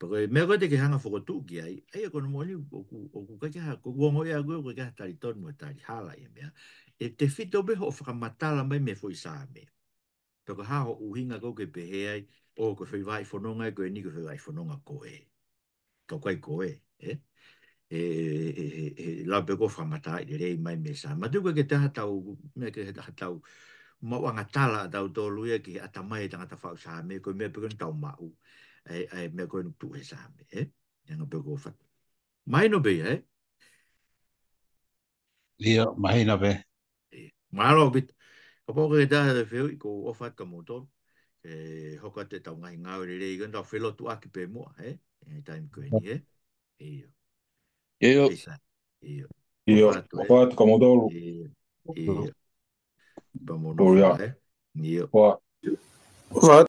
Pea ko e meʻa ko ē te ke hanga fokotuʻu ki ai, ʻa ia ko hono moʻoni ʻoku, ʻoku ʻikai ke ha, ko ʻeku ongoʻi ʻaʻaku ʻoku ʻikai ke ha tali tonu mo e tali hala ʻi he meʻa. ʻE tefito pē hoʻo fakamatala mai mei he foʻi Saame. Pe ko e hā hoʻo ʻuhinga ko ē ke pehē ai, ʻo ko e foʻi vaʻa fononga ē ko eni, ko e foʻi vaʻa fononga ko ē. Ka ʻoku ʻikai ko ē, ē? ʻE, ʻe, ʻe, ʻe, ʻe lau pē ko e fakamatalaʻi lelei mai mei he Saame. Mātuʻaki ʻoku ʻikai ke ʻi ai ha tau, meʻa ke ʻi ai ha tau maʻuʻanga tala ʻatautolu ia ki he ʻatamai e tangata faʻu Saame, ko e meʻa pē ko eni ʻoku tau maʻu. ʻA e, ʻa e meʻa ko eni ʻoku tuʻu he Saame, ē? Hanga pē ko e fat-, mahino pē ia, ē? ʻIo, mahino pē. ʻIo. Mālō ʻaupito. Kapau ʻoku ʻikai ke ʻi ai ha fehuʻi, ʻoku ou ʻofa atu kia moutolu. ʻE hoko atu ʻetau ngaahi ngāue lelei, ko ʻetau felotuʻaki pē muʻa, ē? ʻI he taimi ko eni, ē? ʻIo. ʻIo. ʻIo, sai. ʻIo. ʻIo, ʻofa atu, ē? ʻOfa atu kia moutolu. ʻIo. ʻIo. Pea mou nofo ā, ē? ʻIo. ʻOfa. ʻOfa atu.